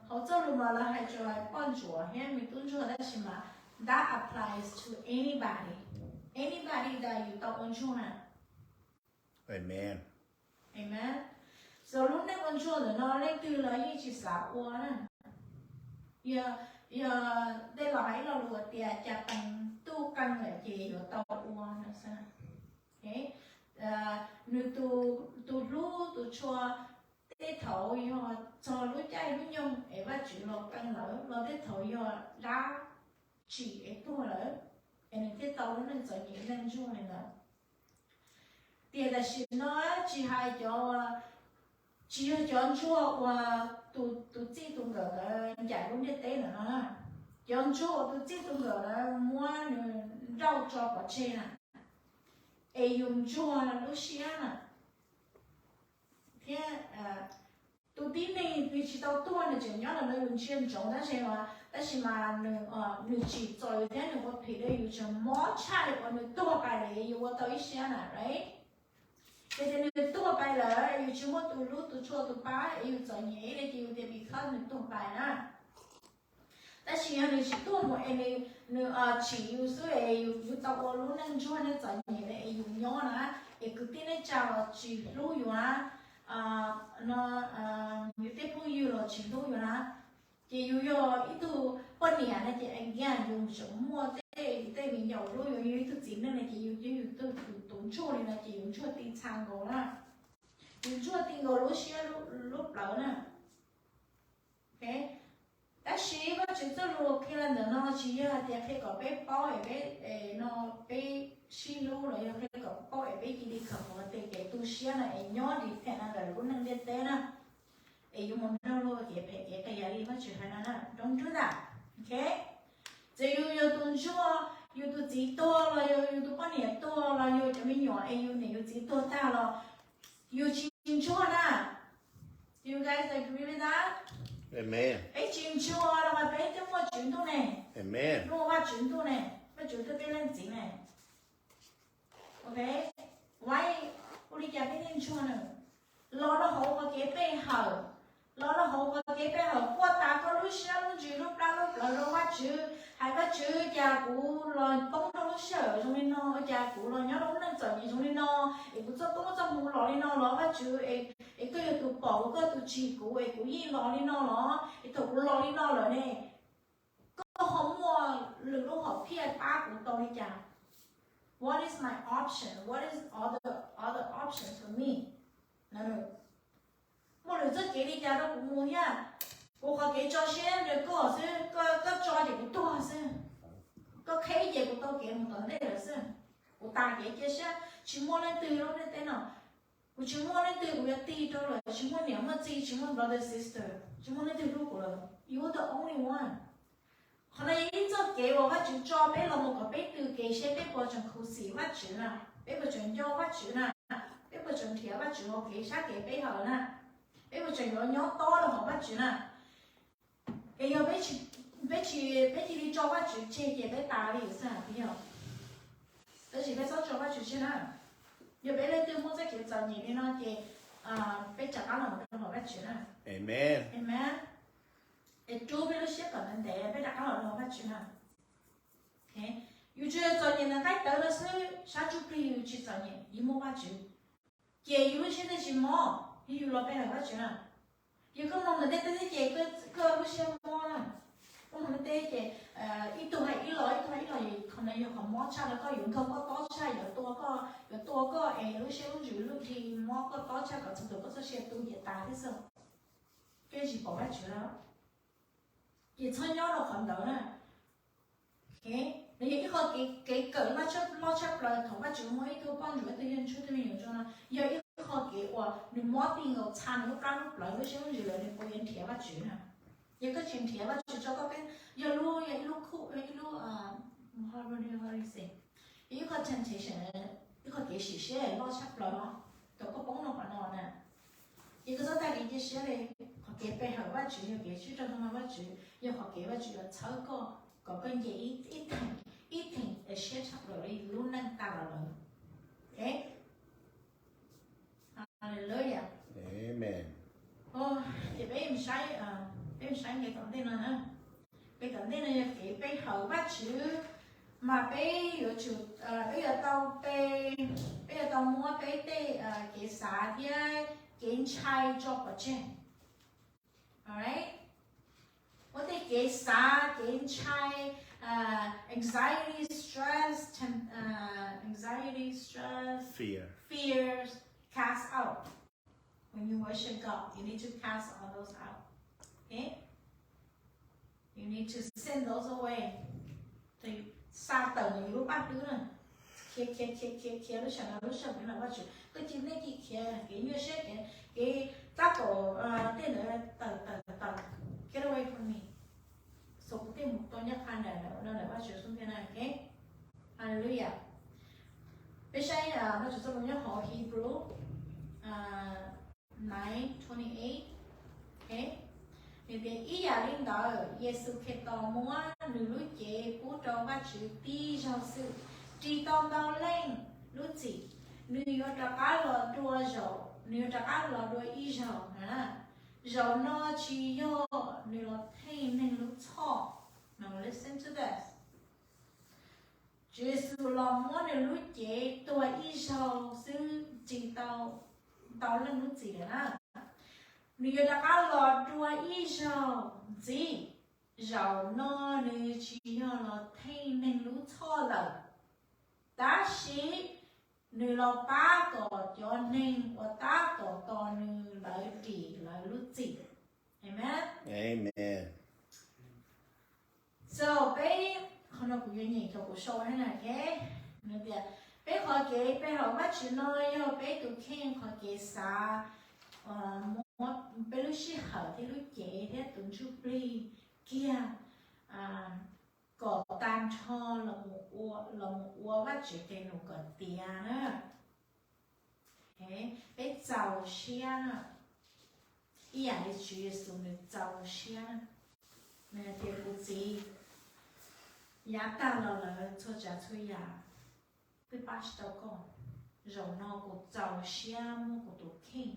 Hauv txoj lus mas lawv hais tsuas poj ntsuam thiab me tub ntsuag, tab sis mas that applies to anybody, anybody that yus tau ua ntsuag na. Amen. Amen. So lub neej ua ntsuag ntawm no leej twg los yeej tsis xav ua na. Yog, yog tej laus hais ib lo lus tias cas pees tuj qee lawm ces yuav tau ua no xwb. Nws tus hlub tus tshua tej thaum yog txog lub caij lub nyoog es Vajtswv los qee lawm, los tej thaum yog dab tsim es tuag lawm, es nws thiaj tau lub neej txom nyem neej ntsuag li ntawd. Tiam tam sim no tsis hais cov, tsis yog cov ntsuag uas tus txij tus nkawm ntawd ncaim lub ntiaj teb ntawm no, cov ntsuag uas tus txij tus nkawm ntawd muab nws nrauj tso pov tseg na, es yus ntsuag lub siab na. Thiab tus tib neeg nws tsis tau tuag nws tseem nyob ntawm no yus ntsia ntsoov tab sis, tab sis mas nws tsim txom yus thiab nws ua phem rau yus tseem mob tshaj li uas nws tuag pais lawm yus ua tau ib siab na, right? Yog tias nws tuag pais lawm yus tsis muaj tus hlub tus tshua tus pab es yus txom nyem li ces yus tias because nws tuag pais na. Tab sis yog nws tsis tuaj mus es nws tsim yus xwb es yus tau ua lub neej ntsuag neej txom nyem li es yus nyob na, es kwv tij neej tsa los tsis hlub yus na, no, yus tej phooj ywg los tsis hlub yus na, ces yus yog ib tug poj niam na ces again yus tseem muaj tej, tej viv ncaus hlub yus, yus ib tug txiv neej na ces yus, yus tus ntsuag li no ces yus ntsuag ti txha nkaus na, yus ntsuag ti nkaus lub siab lub plawv na. Tab sis Vajtswv txoj lus qhia ntawm no tsis yog hais tias qhia kom peb paub es peb, no, peb sib hlub los yog qhia kom paub es peb cia li khawm qhov tes kev tu siab no es nyob depend ntawm lub neej ntiaj teb na. Es yuav mus nrog luag kev phem kev qias li Vajtswv hais no na, don't do that. Okay? Txawm yus, yus tus ntsuag, yus tus txiv tuag los yog yus tus poj niam tuag los yog cov me nyuam es yus niam yus txiv tuag tag los yus tsis ntsuag na. Do you guys agree with that? Amen. Peb tsis ntsuag los mas peb twb muaj Tswv Ntuj ne. Amen. Muaj Vajtswv Ntuj ne. Vajtswv twb peb leej txiv ne. Ok, why, ua li cas peb thiaj ntsuag na? Los rau hauv qhov kev pe hawm, los rau hauv qhov kev pe hawm quaj tas koj lub siab lub ntsws lub plab lub plawv rau Vajtswv, hais Vajtswv, cas kuv los poob rau lub sij hawm zoo li no, cas kuv los nyob rau lub neej txom nyem zoo li no, es kuv txoj koob txoj hmoov los li no los Vajtswv, es koj yog tus pom kuv, koj tus tsim kuv, es kuv yeej los li no los, es thaum kuv los li no lawm ne, koj ho muaj lwm lub hom phiaj pab kuv tau li cas? What is my option? What is other, other options for me? Muaj lwm txoj kev li cas rau kuv mus thiab? Kuv qhov kev tso siab rau koj xwb, koj tso ces kuv tuag xwb, koj qheb ces kuv tau kev mus tom ntej lawm xwb. Kuv tas kev cia siab, tsis muaj leej twg lub ntiaj teb no, kuv tsis muaj leej twg kuv yuav tig rau lawm, tsis muaj niam muaj txiv, tsis muaj brother sister, tsis muaj leej twg hlub kuv lawm. You are the only one. Qhov no yog ib txoj kev uas Vajtswv tso peb los mus kom peb tw kev seb peb puas tseem khuv xim Vajtswv na, peb puas tseem nco Vajtswv na, peb puas tseem nrhiav Vajtswv ua kev sab kev pe hawm na, peb puas tseem yuav nyob tob rau hauv Vajtswv na. Es yog peb tsis, peb cia li tso Vajtswv tseg ces peb tas li xwb yog. Tab sis peb txhob tso Vajtswv tseg na. Yog peb leej twg muaj txoj kev txom nyem li no ces peb rov qab los rau hauv Vajtswv na. Amen. Es rub peb lub siab kom ntev ntev, peb rov qab los rau hauv Vajtswv na. Yus tsuas yog txom nyem ntawm nqaij tawv no xwb, sab ntsuj plig yus tsis txom nyem, yus muaj Vajtswv, ces yus lub siab thiaj tsis mob, yus los pe hawm Vajtswv na. Yog koj mloog ntawm tej teb thiab ces koj lub siab mob na. Koj mloog tej teb ces ib tug hais ib los, ib tug hais ib los, qhov no yog qhov mob tshaj rau koj, yuav nkaug koj tob tshaj, yuav tua koj, yuav tua koj es lub siab lub ntsws lub dhia mob koj tob tshaj kom txog tus koj txoj sia tu ces tas thiab xwb. Koj tsis pom Vajtswv lawm. Ces txhob nyob rau qhov ntawd na. Nws yog ib qho kev kawm loj tshaj plaws thaum Vajtswv muab ib tug poj ntsuam, ib tug yawg ntsuag, ib tug me nyuam rau no, yog ib qho kev uas nws mob ti nkaus txha nws lub plab lub plawv lub siab lub ntsws lawm nws puas yuav nrhiav Vajtswv na. Yog koj tsis nrhiav Vajtswv tso koj peb, yog lub, yog ib lub khuj, yog ib lub, yog ib qho temptation, ib qho kev sim siab loj tshaj plaws os, kom koj poob rau qhov no na. Ces koj txhob tag kev cia siab li. Qhov kev pe hawm Vajtswv yog kev sib raug zoo rau Vajtswv, yog qhov kev Vajtswv yuav txhawb koj kom koj nce ib theem, ib theem siab tshaj plaws li lub neej tas los lawm. Haleluya. Ces peb saib, peb saib nqe tom ntej no na. Nqe tom ntej no yog kev pe hawm Vajtswv, mas peb yuav tsum, peb yuav tau pe, peb yuav tau muab peb tej kev xav thiab kev ntshai tso pov tseg. Muab tej kev xav, kev ntshai, anxiety, stress, anxiety, stress, fears, cast out. When you worship God, you need to cast all those out. Okay? You need to send those away. Xa tawm ntawm yus lub paj hlwb na. Khiav, khiav, khiav, khiav, khiav lub sij hawm no, lub sij hawm no Vajtswv, koj cia nej cia khiav, kev nyuaj siab, kev, kev tab tom, tej ntawd tawm, tawm, tawm. Get away from me. Xus kuv tej mus tau nyob qha ntawm no ntawm Vajtswv xub ntiag na, ok? Hallelujah. Peb saib Vajtswv txoj lus nyob hauv Hebrew nine twenty eight. Nws tias ib yam li ntawd Yexus Khetos muab nws lub cev pub rau Vajtswv tib zaug xwb, ris tau ntau leej lub txim. Nws yuav rov qab los dua zaum, nws yuav rov qab los dua ib zaug na, zaum no tsis yog nws los theej neeg lub txhoj. Now listen to this. Tswv Yexus los muab nws lub cev tuag ib zaug xwb, ris tau ntau leej lub txim lawm na. Nws yuav rov qab los dua ib zaug ntxiv, zaum no nws tsis yog los theej neeg lub txhoj lawm, tab sis nws los pab kom cov neeg uas tab tom tos nws lawv ris lawv lub txim. Amen. So peb, qhov no kuv yuav nyeem cov kuv sau na, ok? Nws tias Peb qhov kev pe hawm Vajtswv no yog peb tus kheej qhov kev xav muab peb lub sij hawm thiab lub cev thiab tus ntsuj plig kiag kom tag nrho los mus ua Vajtswv tes num kom tiav na. Peb txaus siab na, ib yam li Tswv Yexus nws txaus siab na. Nws hais tias kuv Txiv, yav tag los lawm txhua tsav txhua yam twb pab tsis tau koj. Zaum no kuv txaus siab muab kuv tus kheej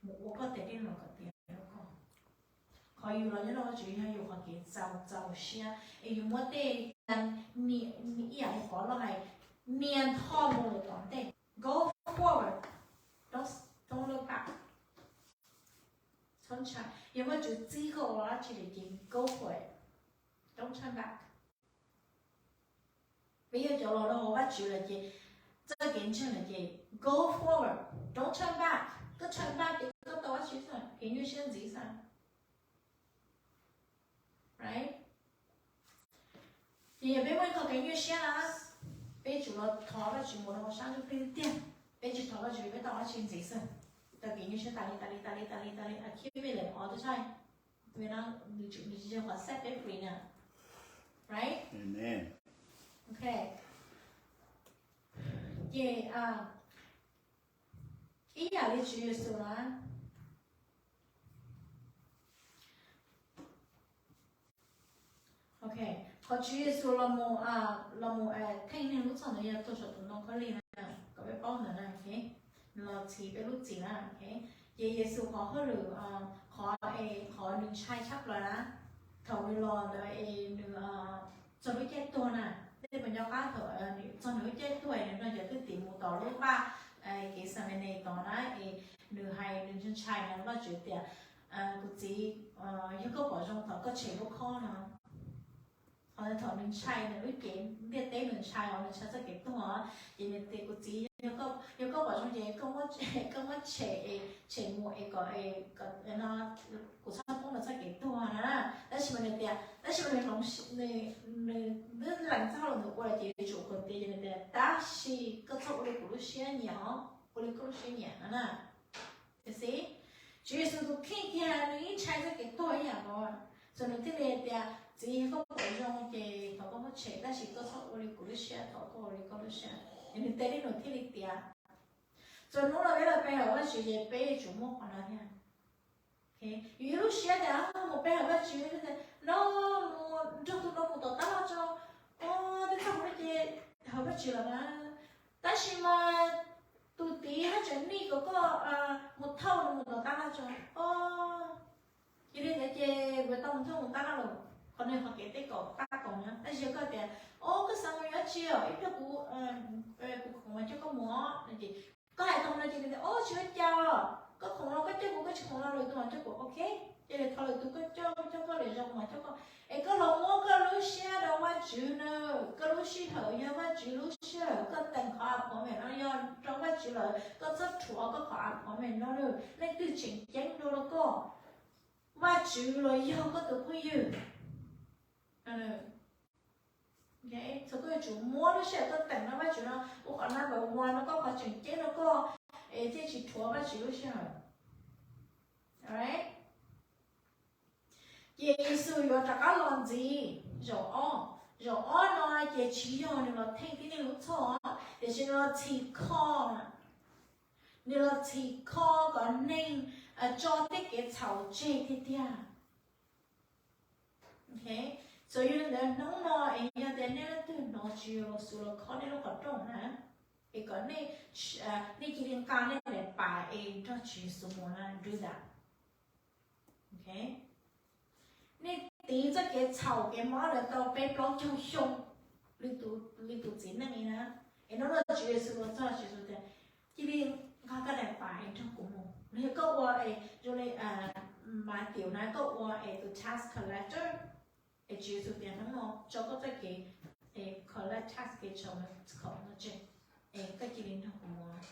mus ua koj tes dej num kom tiav rau koj. Qhov yus los nyob rau Vajtswv yog yus qhov kev txaus txaus siab es yus muab tej ib yam li Pov Lauj hais, nias ntho mus lawm tom ntej. Go forward, don't look back. Yog Vajtswv txib koj ua dab tsi lawm ces go for it, don't turn back. Peb yog cov los rau hauv Vajtswv lawm ces txoj kev ntseeg lawm ces go forward, don't turn back. Koj turn back ces koj tau dab tsi xwb, kev nyuaj siab ntxiv xwb. Ces yog peb muaj ib qho kev nyuaj siab na, peb tsum los thov Vajtswv mus rau hauv sab ntsuj plig tiag. Peb tsis thov Vajtswv peb tau dab tsi ntxiv xwb, tau kev nyuaj siab tas li tas li tas li tas li tas li, accumulate qhov twb tsis, nws tsis yog qhov set peb free na. Right? Ok. Ces ib yam li Tswv Yexus na, ok, qhov Tswv Yexus los mus, los mus theej neeg lub txhoj ntawd yog tuag saum tus ntoo khaub lig na, kom peb paub ntawd na, ok. Nws los txhiv peb lub txim na, ok. Ces Yexus qhov hauj lwm, qhov, qhov nws ntshai tshaj plaws na, thaum nws los ntawd es nws txog lub caij tuag na, tej puas nco qab thaum txog nws lub caij tuag es nws nrog cov thwj tim mus tom lub vaj Kexemanes tod na, es nws hais nws ntshai ntshai na Vajtswv tias, kuv Txiv, yog koj pom zoo thov koj tshem lub khob no. Qhov thaum nws ntshai nws lub cev ntiaj teb, nws ntshai os, nws ntshai txoj kev tuag, ces nws tias kuv Txiv, yog koj pom zoo ces koj muab tshem, tshem mus es kom, kom kuv txhob poob rau txoj kev tuag na. Tab sis mas nws tias, tab sis mas nws hloov, nws twb lees txoj hauj lwm ntawd ua lawm ces yuav tsum qhuas tias, ces nws tias tab sis koj txhob ua li kuv lub siab nyiam os, ua li koj lub siab nyiam no na. Tiam sis Tswv Yexus tus kheej kiag nws yeej ntshai txoj kev tuag ib yam nkaus, txawm nws thiaj li tias, Txiv, yog koj pom zoo ces thov koj muab tshem, tab sis koj txhob ua li kuv lub siab, thov koj ua li koj lub siab. Es nws tes dej num thiaj li tiav. Txhua hnub los peb los pe hawm Vajtswv ces peb yuav tsum muaj qhov no thiab. Yus ib lub siab tias mus pe hawm Vajtswv, no, mus nrog tus no mus tom tab laj tso, o, twb txog hnub ces hawm Vajtswv lawm na. Tab sis mas tus tid haj tseem nij kom koj mus thauj nws mus tom tab laj tso, o, cia li ntawd ces kuv tau mus thauj mus tab laj lawm. Qhov no qhov kev tej kaum tab kaum na. Tab sis yog koj tias, o, koj xav mus yuav tsi os, ib pliag kuv, kuv khoom mas coj koj mus os, no ces koj hais tau no ces nws tias, o, tsis ua cas, koj khoom los koj coj kuv, koj tsis khoom los lwm tus mas coj kuv, ok. Ces thov lwm tus koj coj, coj koj lwm zaus mas coj koj. Es koj los muab koj lub siab rau Vajtswv na, koj lub sij hawm yog Vajtswv lub sij hawm, koj teem qhov appointment no yog rau Vajtswv lawm, koj txhob rhuav koj qhov appointment no lawm. Leej twg tseem ceeb dua rau koj, Vajtswv los yog koj tus phooj ywg? Txhua koj yuav tsum muab lub sij hawm koj teem rau Vajtswv no ua qhov number one rau koj, qhov tseem ceeb rau koj, es thiaj tsis rhuav Vajtswv lub sij hawm. Ces Yexus yuav rov qab los ntxiv zaum ob. Zaum ob no ces tsis yog nws los theej tib neeg lub txhoj, tiam sis nws los txhim kho, nws los txhim kho kom neeg tso tej kev txhaum tseg tiag tiag. Txawm yog li ntawd hnub no es yog tias nej leej twg hnov Tswv Yexus los kho nej lub qhov rooj na, es kom nej, nej cia li nqa nej daim pam es nrog Tswv Yexus mus na, do that. Nej tiv txoj kev txhaum kev mob lawm tau peb plaub caug xyoo li tus txiv neej li na, es hnub no Tswv Yexus los txog, Tswv Yexus tias, cia li nqa koj daim pam es nrog kuv mus. Los yog koj ua es zoo li Matthew na, koj ua es tus tax collector, es Tswv Yexus tias hnub no tso koj txoj kev es collect tax kev txhaum no tseg, es koj cia li nrog kuv mus.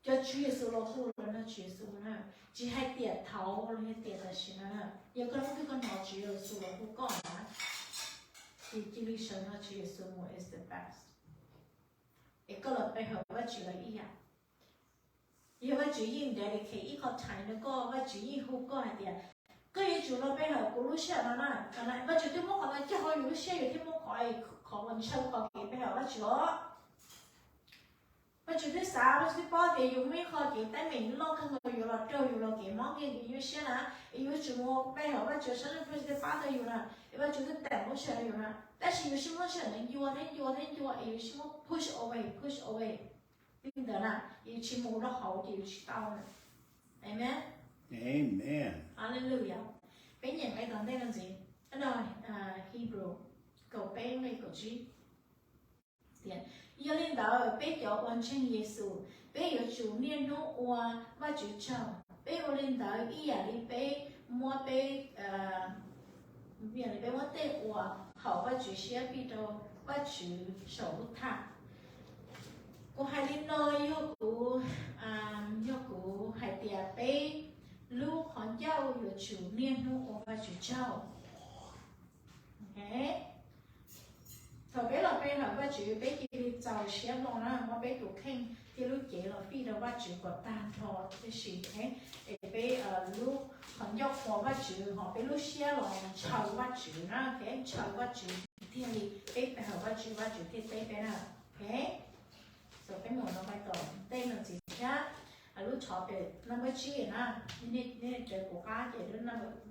Cov Tswv Yexus los hu los nrog Tswv Yexus na, tsis hais tiam thaud los yog tiam tam sim no na, yog koj leej twg koj hnov Tswv Yexus los hu koj na, ces cia li sawv nrog Tswv Yexus mus is the best. es koj los pe hawm Vajtswv los ib yam. Yog Vajtswv yeej dedicate ib qho time rau koj, Vajtswv yeej hu koj hais tias koj yuav tsum los pe hawm kuv lub sij hawm no na. Vajtswv twb muab qhov no coj hauv yus lub siab, yus thiaj muab qhov, qhov uas ntshaw qhov kev pe hawm Vajtswv os. Vajtswv twb xav, Vajtswv twb paub tias yus muaj ib qho kev teeb meem loj kawg nkaus yuav los raug yus los kev mob nkeeg yus lub siab na, es yus yuav tsum mus pe hawm Vajtswv saib Vajtswv twb pab tau yus na, es Vajtswv twb teem lub sij hawm rau yus na, tab sis yus sib muab sij hawm ntawd ncua thiab ncua thiab ncua, es yus sib muab push away, push away li ntawd na, yus tsis mus rau hauv ces yus tsis tau na. Amen. Amen. Hallelujah. Peb nyeem nqe tom ntej no ntxiv, Hebrew kaum peb nqe kaum tsib. Tias, yog li ntawd peb cov uas ntseeg Yexus, peb yuav tsum niaj hnub ua Vajtswv tsaug. Peb ua li ntawd ib yam li peb muab peb, ib yam li peb muab tej uas haum Vajtswv siab pij rau Vajtswv saum lub thaj. Kuv hais li no yog kuv, yog kuv hais tias peb lub qhov ncauj yuav tsum niaj hnub ua Vajtswv tsaug. Thaum peb los pe hawm Vajtswv, peb cia li txaus siab hlo na, muab peb tus kheej thiab lub cev los fij rau Vajtswv kom tag nrho tib si, es peb lub qhov ncauj qhuas Vajtswv, ho peb lub siab los ntshaw Vajtswv na, ntshaw Vajtswv thiaj li peb pe hawm Vajtswv, Vajtswv thiaj teb peb na. Peb mus no tom ntej no ntxiv thiab, lub thov pem number tsib na, nej raws kuv qab ces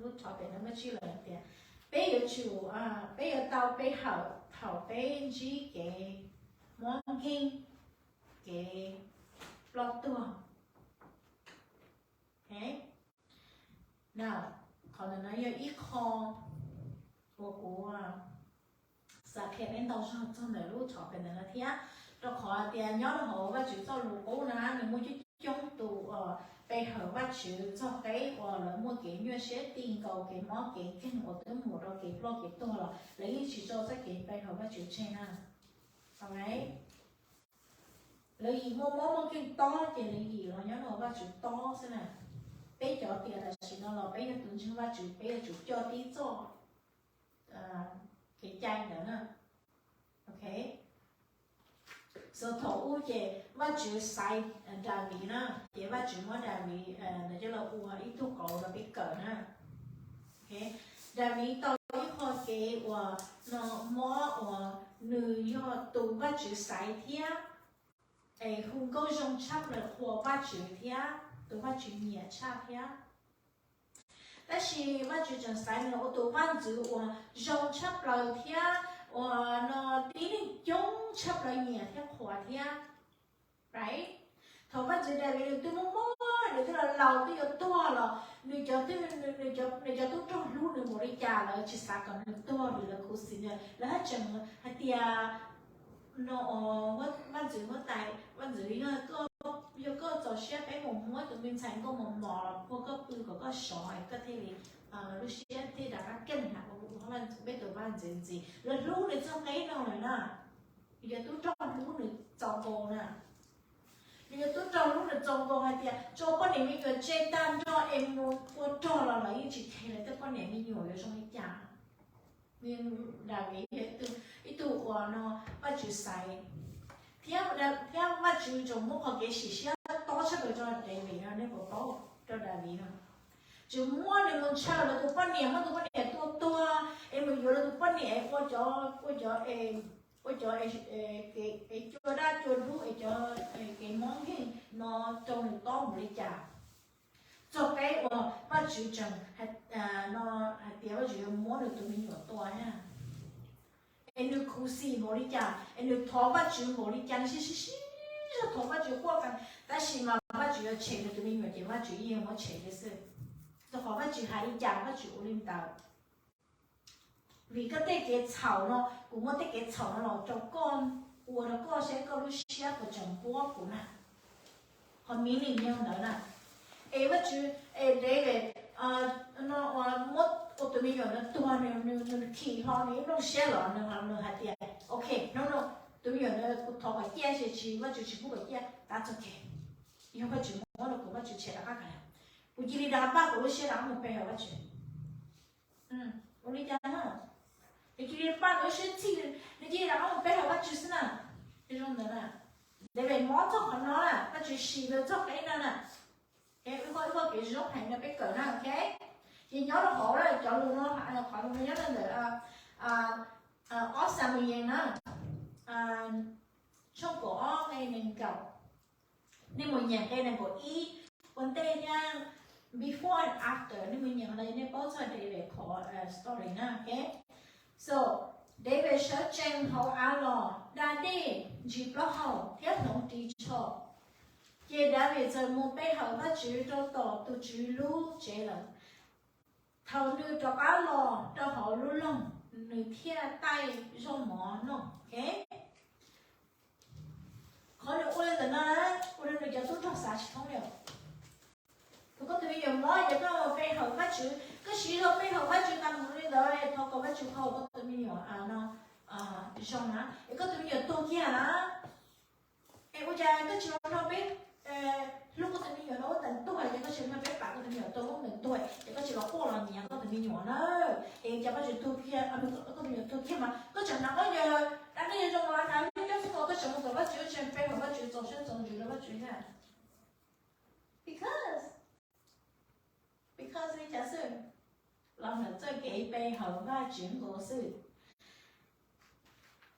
lub thov pem number tsib lawm tias, peb yuav tsum, peb yuav tau pe hawm thaum peb ntsib kev mob nkeeg, kev ploj tuag. Qhov ntawm no yog ib qho uas kuv xav qhia peb ntau zog txog ntawm lub thov pem ntawm no thiab, rau qhov tias nyob rau hauv Vajtswv txoj lus qub na, nws muaj coob coob tus uas pe hawm Vajtswv txog qeb uas lawv muaj kev nyuaj siab ti nkaus, kev mob kev nkeeg uas twb mus rau kev ploj kev tuag los lawv yeej tsis tso txoj kev pe hawm Vajtswv tseg na. Lawv yim muaj mob muaj nkeeg tob ces lawv yim los nyob rau hauv Vajtswv tob xwb na. Peb cov tias tam sim no los peb yog tus ntseeg Vajtswv, peb yuav tsum coj tib txoj kev cai ntawd na. Xav thaum ub ces Vajtswv xaiv Daviv na, ces Vajtswv muab Daviv ntawd coj los ua ib tug qauv rau peb kawm na. Daviv tau ib qho kev uas no mob uas nws yog tus Vajtswv xaiv thiab, es hu nkauj zoo tshaj plaws qhuas Vajtswv thiab, tus Vajtswv nyiam tshaj thiab. Tab sis Vajtswv tseem xaiv nws ua tus vaj ntxwv uas zoo tshaj plaws thiab uas no tib neeg coob tshaj plaws nyiam thiab qhuas thiab. Thaum vaj ntxwv Daviv nws twb muaj muaj, nws twb laus laus twb yuav tuag los nws cov, nws cov tub rog hlub nws npaum li cas lawv tsis xav kom nws tuag vim lawv khuv xim nws, lawv haj tseem hais tias no, vaj ntxwv huab tais, vaj ntxwv, yog koj txaus siab peb mus muab tus me ntxhais nkauj mos mos los puag koj pw kom koj sov es koj thiaj li lub siab thiaj rov qab keej na. Peb tus vaj ntxwv ntxiv lawv hlub nws txog qeb no lawm na. Nws cov tub rog hlub nws txaus nkaus na. Nws cov tub rog hlub nws txaus nkaus hais tias tso poj niam me nyuam tseg tag nrho es mus ua rog los lawv yeej tsis them lawv tej poj niam me nyuam yuav zoo li cas. Daviv yog ib tug uas no Vajtswv xaiv, thiab, thiab Vajtswv tseem muab qhov kev sim siab tob tshaj plaws rau Daviv no, nej puas paub, rau Daviv no. Tseem muab nws mus ntshaw lawv tus poj niam, muab tus poj niam tua tuag, es mus yuav lawv tus poj niam ua cov, ua cov, ua cov es cua daj cua dub es cov kev mob nkeeg no rau nws tob npaum li cas. Txog peb uas Vajtswv tseem no hais tias Vajtswv yuav muab nws tus me nyuam tua thiab. Es nws khuv xim npaum li cas, es nws thov Vajtswv npaum li cas, nws sib sib sib zog thov Vajtswv quaj qees, tab sis mas Vajtswv yuav tshem nws tus me nyuam ces Vajtswv yeej muab tshem li xwb. Rau qhov Vajtswv hais li cas Vajtswv ua li ntawd. Vim koj tej kev txhaum no, kuv muab tej kev txhaum no los rau koj, ua rau koj saib koj lub siab puas tseem npuab kuv na. Qhov meaning yog ntawd na. Es Vajtswv, es David no muab ua tus me nyuam no tuag, nws thim hlo nws ib nplooj siab los nws, nws hais tias, ok, hnub no tus me nyuam no kuv thov kom ciaj, tsis, Vajtswv tsis pub kom ciaj, that's ok. Yog Vajtswv muab rau kuv, Vajtswv tshem rov qab. Kuv cia li rov qab pab kuv lub siab rov qab mus pe hawm Vajtswv. Ua li cas na? Nws cia li pab nws lub siab txhij, nws cia li rov qab mus pe hawm Vajtswv xwb na. Zoo ntawd na. David mob txog qhov no na, Vajtswv sim nws txog qhov no na. Wb ua kev zoo heev no peb kawm na, ok. Ces nyob rau hauv cov lus no, qhov lus no nyob rau ntawm ob Xamuyees na, tshooj kaum ob nqe nees nkaum. Nej mus nyeem nqe nees nkaum ib ua ntej thiab, before and after, nej mus nyeem qhov no nej paub txog David qhov story na, ok. So, David sawv tsees hauv av los, da dej, ntsis plaub hau thiab hloov ris tsho. Ces David txawm mus pe hawm Vajtswv rau tom tus Tswv lub tsev lawm. Thaum nws rov qab los rau hauv lub loog, nws thiaj taij zaub mov noj. Qhov nws ua li ntawm no ua rau nws cov tub rog xav tsis thoob li. Thaum koj tus me nyuam mob ces koj mus pe hawm Vajtswv, koj siv zog pe hawm Vajtswv tas mus li ntawd, thov kom Vajtswv qhia koj tus me nyuam no zoo na, es koj tus me nyuam tuag kiag na. Es ua cas koj tsis los nrog peb hlub koj tus me nyuam no, ua ntawm tuag ces koj tsis los nrog peb pam koj tus me nyuam tuag, ua ntawm tuag ces koj tsis los quaj los nyiav koj tus me nyuam na. Es cas Vajtswv tuag kiag, koj tus me nyuam tuag kiag mas koj tseem hnav khaub ncaws dab neeg zoo los hnav lub coj xwb, koj tseem mus tom Vajtswv, tseem pe hawm Vajtswv, txaus siab txaus ntsws rau Vajtswv thiab. Because, because li cas xwb? Los ntawm txoj kev pe hawm Vajtswv nkaus xwb.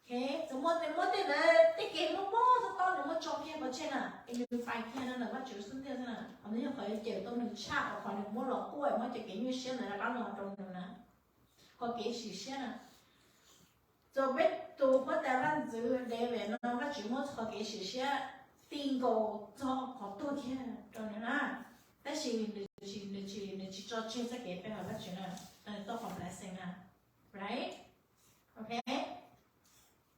Txawm muaj tej, muaj tej ntawd tej kev mob mob tob tob nws muab tso kiag pov tseg na, es nws pais kiag no ntawm Vajtswv xub ntiag xwb na. Qhov no yog qhov yuav cawm tau nws tshaj qhov nws muab los quaj, muab cov kev nyuaj siab ntawd rov qab los rau nws na. Qhov kev sim siab na. Txawm peb tus huab tais vaj ntxwv David no Vajtswv muab qhov kev sim siab ti nkaus txog qhov tuag kiag rau nws na, tab sis nws tsis, nws tsis tso tseg txoj kev pe hawm Vajtswv na, tau qhov blessing na. Right? Ok.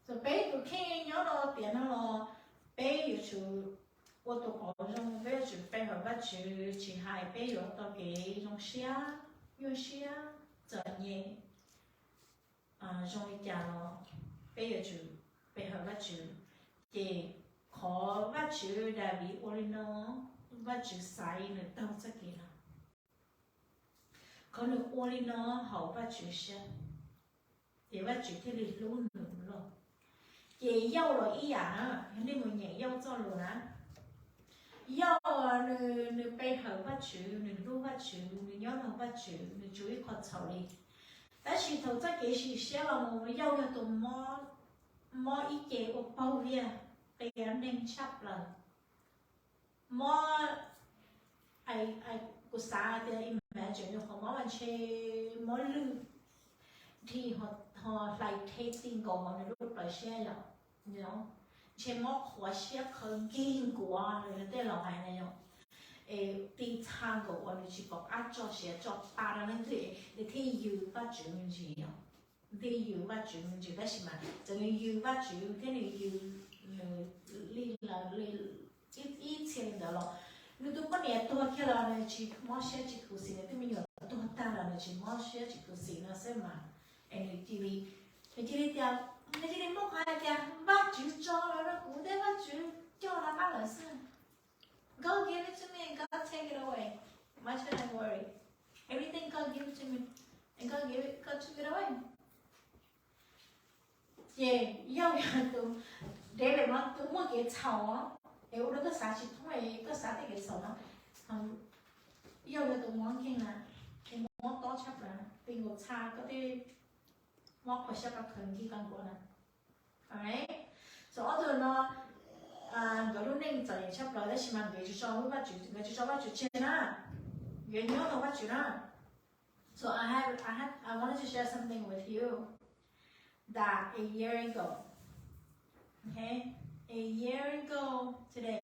Txawm peb tus kheej nyob rau tiam no los peb yuav tsum ua tus qauv zoo, peb yuav tsum pe hawm Vajtswv, tsis hais peb yuav tau kev zoo siab, nyuaj siab, txom nyem, zoo li cas los peb yuav tsum pe hawm Vajtswv. Ces qhov Vajtswv, Daviv ua li no, Vajtswv xaiv nws taug txoj kev no. Qhov nws ua li no haum Vajtswv siab, ces Vajtswv thiaj li hlub nws loj. Ces Yauj los ib yam na, yog nej mus nyeem Yauj txoj lus na, Yauj nws, nws pe hawm Vajtswv, nws hlub Vajtswv, nws nyob nrog Vajtswv, nws tsis ua ib qho txhaum li. Tab sis thaum txoj kev sim siab los mus, Yauj yog tus mob, mob ib ce ua paug liaj, qias neeg tshaj plaws. Mob, kuv xav tias imagine nws qhov mob mas ntshe mob lwj dhis ho hlais rhe ti nkaus hauv nws lub plawv siab yom. Ntshe mob qhuav siab qhawv nkig nkuav li tej laus hais na yom. Es ti txha nkaus uas nws tsis pom qab tso siav tso pa rau leej twg, nws thiaj yws Vajtswv me ntsis yom. Nws thiaj yws Vajtswv me ntsis, tab sis mas txawm nws yws Vajtswv thiab nws yws nws li lawv li ib txhia li ntawd los, nws tus poj niam tuag kiag los nws tsis mob siab tsis khuv xim, nws tus me nyuam tuag tag los nws tsis mob siab tsis khuv xim no xwb mas. Es nws cia li, nws cia li tias, nws cia li muaj qhov hais tias Vajtswv tso los rau kuv thiab Vajtswv coj los qab lawm xwb. God give it to me, God take it away. Why should I worry? Everything God give it to me, and God give it, God took it away. Ces Yauj yog tus, David mas tus muaj kev txhaum, es ua rau koj xav tsis thoob, koj xav tej kev txhaum no. Yauj yog tus mob nkeeg na, es mob tob tshaj plaws, ti nkaus txha koj tej mob qhuav siab qhawv nkig qab nkuav na. Txawm ob tug no nkawd lub neej txom nyem tshaj plaws tab sis mas nkawd tsis tso Vajtswv, nkawd tsis tso Vajtswv tseg na, nkawd nyob rau Vajtswv na. So I have, I have, I wanted to share something with you that a year ago, okay, a year ago today,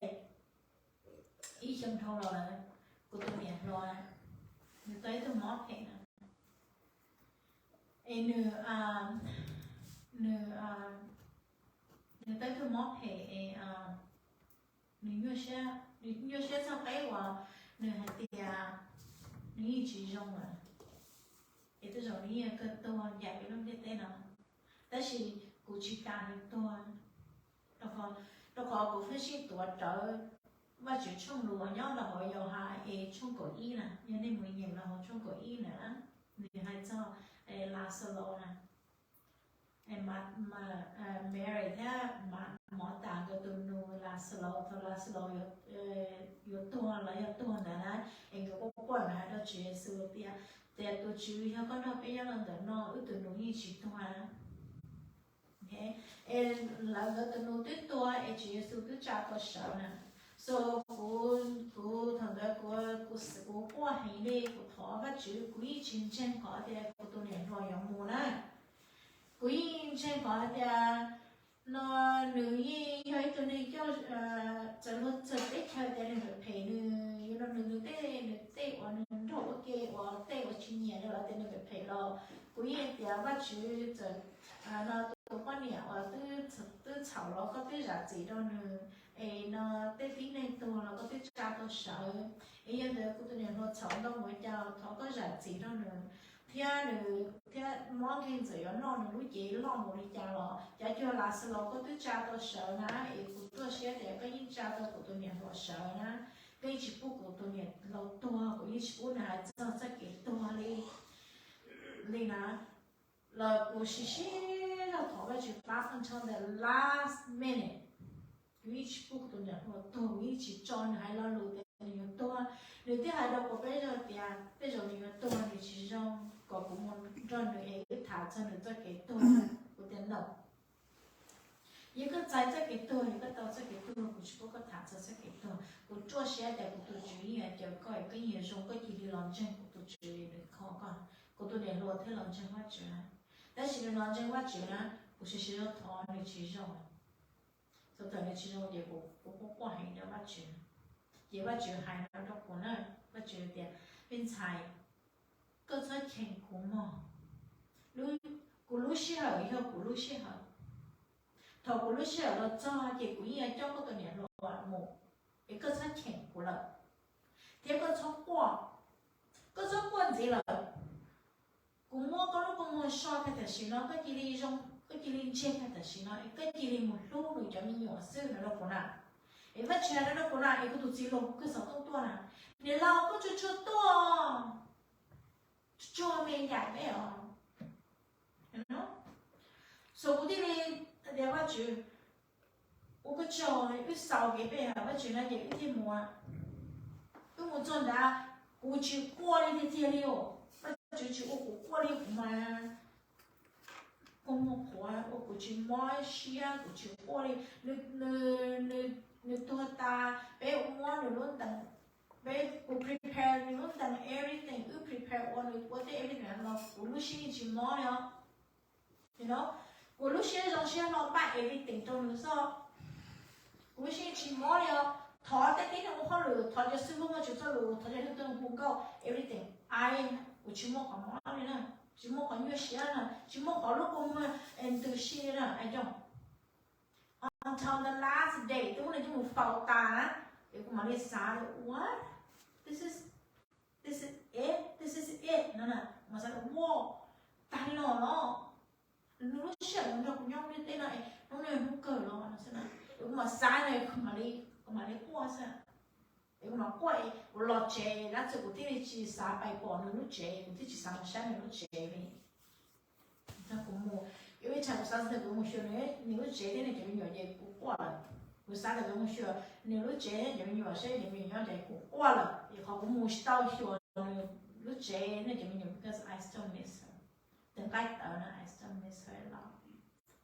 ib xyoo dhau los lawm, kuv tus niam hluas, nws tau ib tug mob phem na. Es nws, nws, nws tau ib tug mob phem es nws nyuaj siab, nws nyuaj siab txog qib uas nws hais tias nws yeej tsis zoo lawm, es tej zaum nws yeej kawg tuag ncaim peb lub ntiaj teb no. Tab sis kuv tsis kam nws tuag, rau qhov kuv fwj sij tuav rawv Vajtswv tshooj lus nyob rau hauv Yauhas es tshooj kaum ib na, yog nej mus nyeem rau hauv tshooj kaum ib na, nws hais txog Laxalus na, Mary thiab Mauta nkawd tus nus Laxalus, thaum Laxalus yuav tuag los yog tuag ntawd na, es nkawd quaj quaj nkawd hais rau Tswv Yexus tias, tias tus Tswv, yog koj nrog peb nyob los ntawm no wb tus nus yeej tsis tuag. Es lawv nkawd tus nus twb tuag es Tswv Yexus twb tsa tau sawv na. So kuv, kuv thaum ntawd kuv, kuv, kuv quaj heev li, kuv thov Vajtswv, kuv yeej tsis ntseeg qhov tias kuv tus niam hluas yuav mus na. Kuv yeej ntseeg qhov tias no nws yeej yog ib tug neeg coj, txawm luag txawm teb chaws tias nws phem phem, nws yuav no nws, nws tej, nws tej uas nws nrog ua ke uas tej uas tsis nyiam nws los tias nws phem phem los kuv yeej tias Vajtswv txawm no tus poj niam uas twb txhaum los koj twb zam txim rau nws, es no tej tib neeg tuag los koj twb tsa tau sawv, es yog ntawd kuv tus niam hluas txhaum ntau npaum li cas los thov koj zam txim rau nws, thiab nws, thiab mob nkeeg txawm yuav noj nws lub cev loj npaum li cas los cav cuag Laxalus koj twb tsa tau sawv na, es kuv ruaj siab tias koj yeej tsa tau kuv tus niam hluas sawv na. Koj yeej tsis pub kuv tus niam laus tuag, kuv yeej tsis pub nws hais txog txoj kev tuag li, li na. Los kuv siv sij hawm thov Vajtswv pab until the last minute. Kuv yeej tsis pub kuv tus niam hluas tuag, kuv yeej tsis tso nws hais lo lus tias nws yuav tuag. Nws twb hais rau kuv peb zaug tias tej zaum nws yuav tuag, nws tsis zoo kom kuv mus nrog nws es wb tham txog nws txoj kev tuag. Kuv tias no, yog koj txais txoj kev tuag, yog koj tau txoj kev tuag, kuv tsis pub koj tham txog txoj kev tuag. Kuv ruaj siab tias kuv tus Tswv yeej yuav cawm koj, koj yeej yuav zoo, koj cia li los ntseeg kuv tus Tswv, nws kho koj, kuv tus niam hluas thiaj los ntseeg Vajtswv na. Tab sis nws los ntseeg Vajtswv na, kuv siv sij hawm thov nws tsis zoo. Txog thaum nws tsis zoo ces kuv quaj quaj heev rau Vajtswv. Ces Vajtswv hais no rau kuv na, Vajtswv tias, me ntxhais, koj txhob cheem kuv mog. Kuv lub sij hawm yog kuv lub sij hawm. Thaum kuv lub sij hawm los txog ces kuv yeej yuav coj koj tus niam hluas mus, es koj txhob cheem kuv lawm, thiab koj txhob quaj, koj txhob quaj ntxiv lawm. Kuv muab koj lub kua muag so tag tam sim no, koj cia li zoo, koj cia li ntseg tag tam sim no, es koj cia li mus hlub nws cov me nyuam xwb no rau kuv na. Es Vajtswv hais no rau kuv na, es kuv tus txiv laus kuv kawg xov tooj tuaj na, niam laus koj tsuag tsuag tuaj, tsuag me yam peb os. So kuv thiaj li tias Vajtswv, ua koj tsaug, wb xaus kev pe hawm Vajtswv no ces wb thiaj mus. Wb mus txog nrad, kuv tsis quaj li tiag tiag li os. Vajtswv tsis ua kuv quaj li, kuv mas kua muag qhuav ua kuv tsis mob siab, kuv tsis quaj li. Nws tuag tas, peb muab nws lub ntees, peb, kuv prepare nws lub ntees everything, wb prepare ua nws ua tej everything no, kuv lub siab yeej tsis mob li os. Kuv lub siab zoo siab hlo pab everything rau nws xwb. Kuv lub siab yeej tsis mob li os. Thov tej tib neeg ua hauj lwm, thov cov xib hwb Vajtswv txoj lus, thov cov neeg tuaj hu nkauj, everything, ai, kuv tsis muaj qhov mob li na, tsis muaj qhov nyuaj siab na, tsis muaj qhov lub kua muag ntws si li na, ai cov. Until the last day, twb muab nws coj mus faus tas na, es kuv mam li xav tias, what? This is, this is it, this is it no na, kuv mam xav tias, wow, tag li no los. Nws lub sij hawm nws nrog kuv nyob ntiaj teb no es hnub no yog hnub kawg los no xwb na. Es kuv mam xav no, kuv mam li, kuv mam li quaj xwb. Es kuv mam quaj, kuv los tsev, dab tsi kuv thiaj li tsis xav pais pom nws lub tsev, kuv thiaj tsis xav mus saib nws lub tsev li. Thaum kuv mus, every time kuv xav tias kuv mus xyuas nws lub tsev thiab nws cov me nyuam ces kuv quaj lawm. Kuv xav tias kuv mus xyuas nws lub tsev thiab cov me nyuam, saib cov me nyuam nyob ces kuv quaj lawm, vim qhov kuv mus tsis tau xyuas nws lub tsev thiab cov me nyuam, because I still miss her. Tus nqaij tawv no, I still miss her a lot.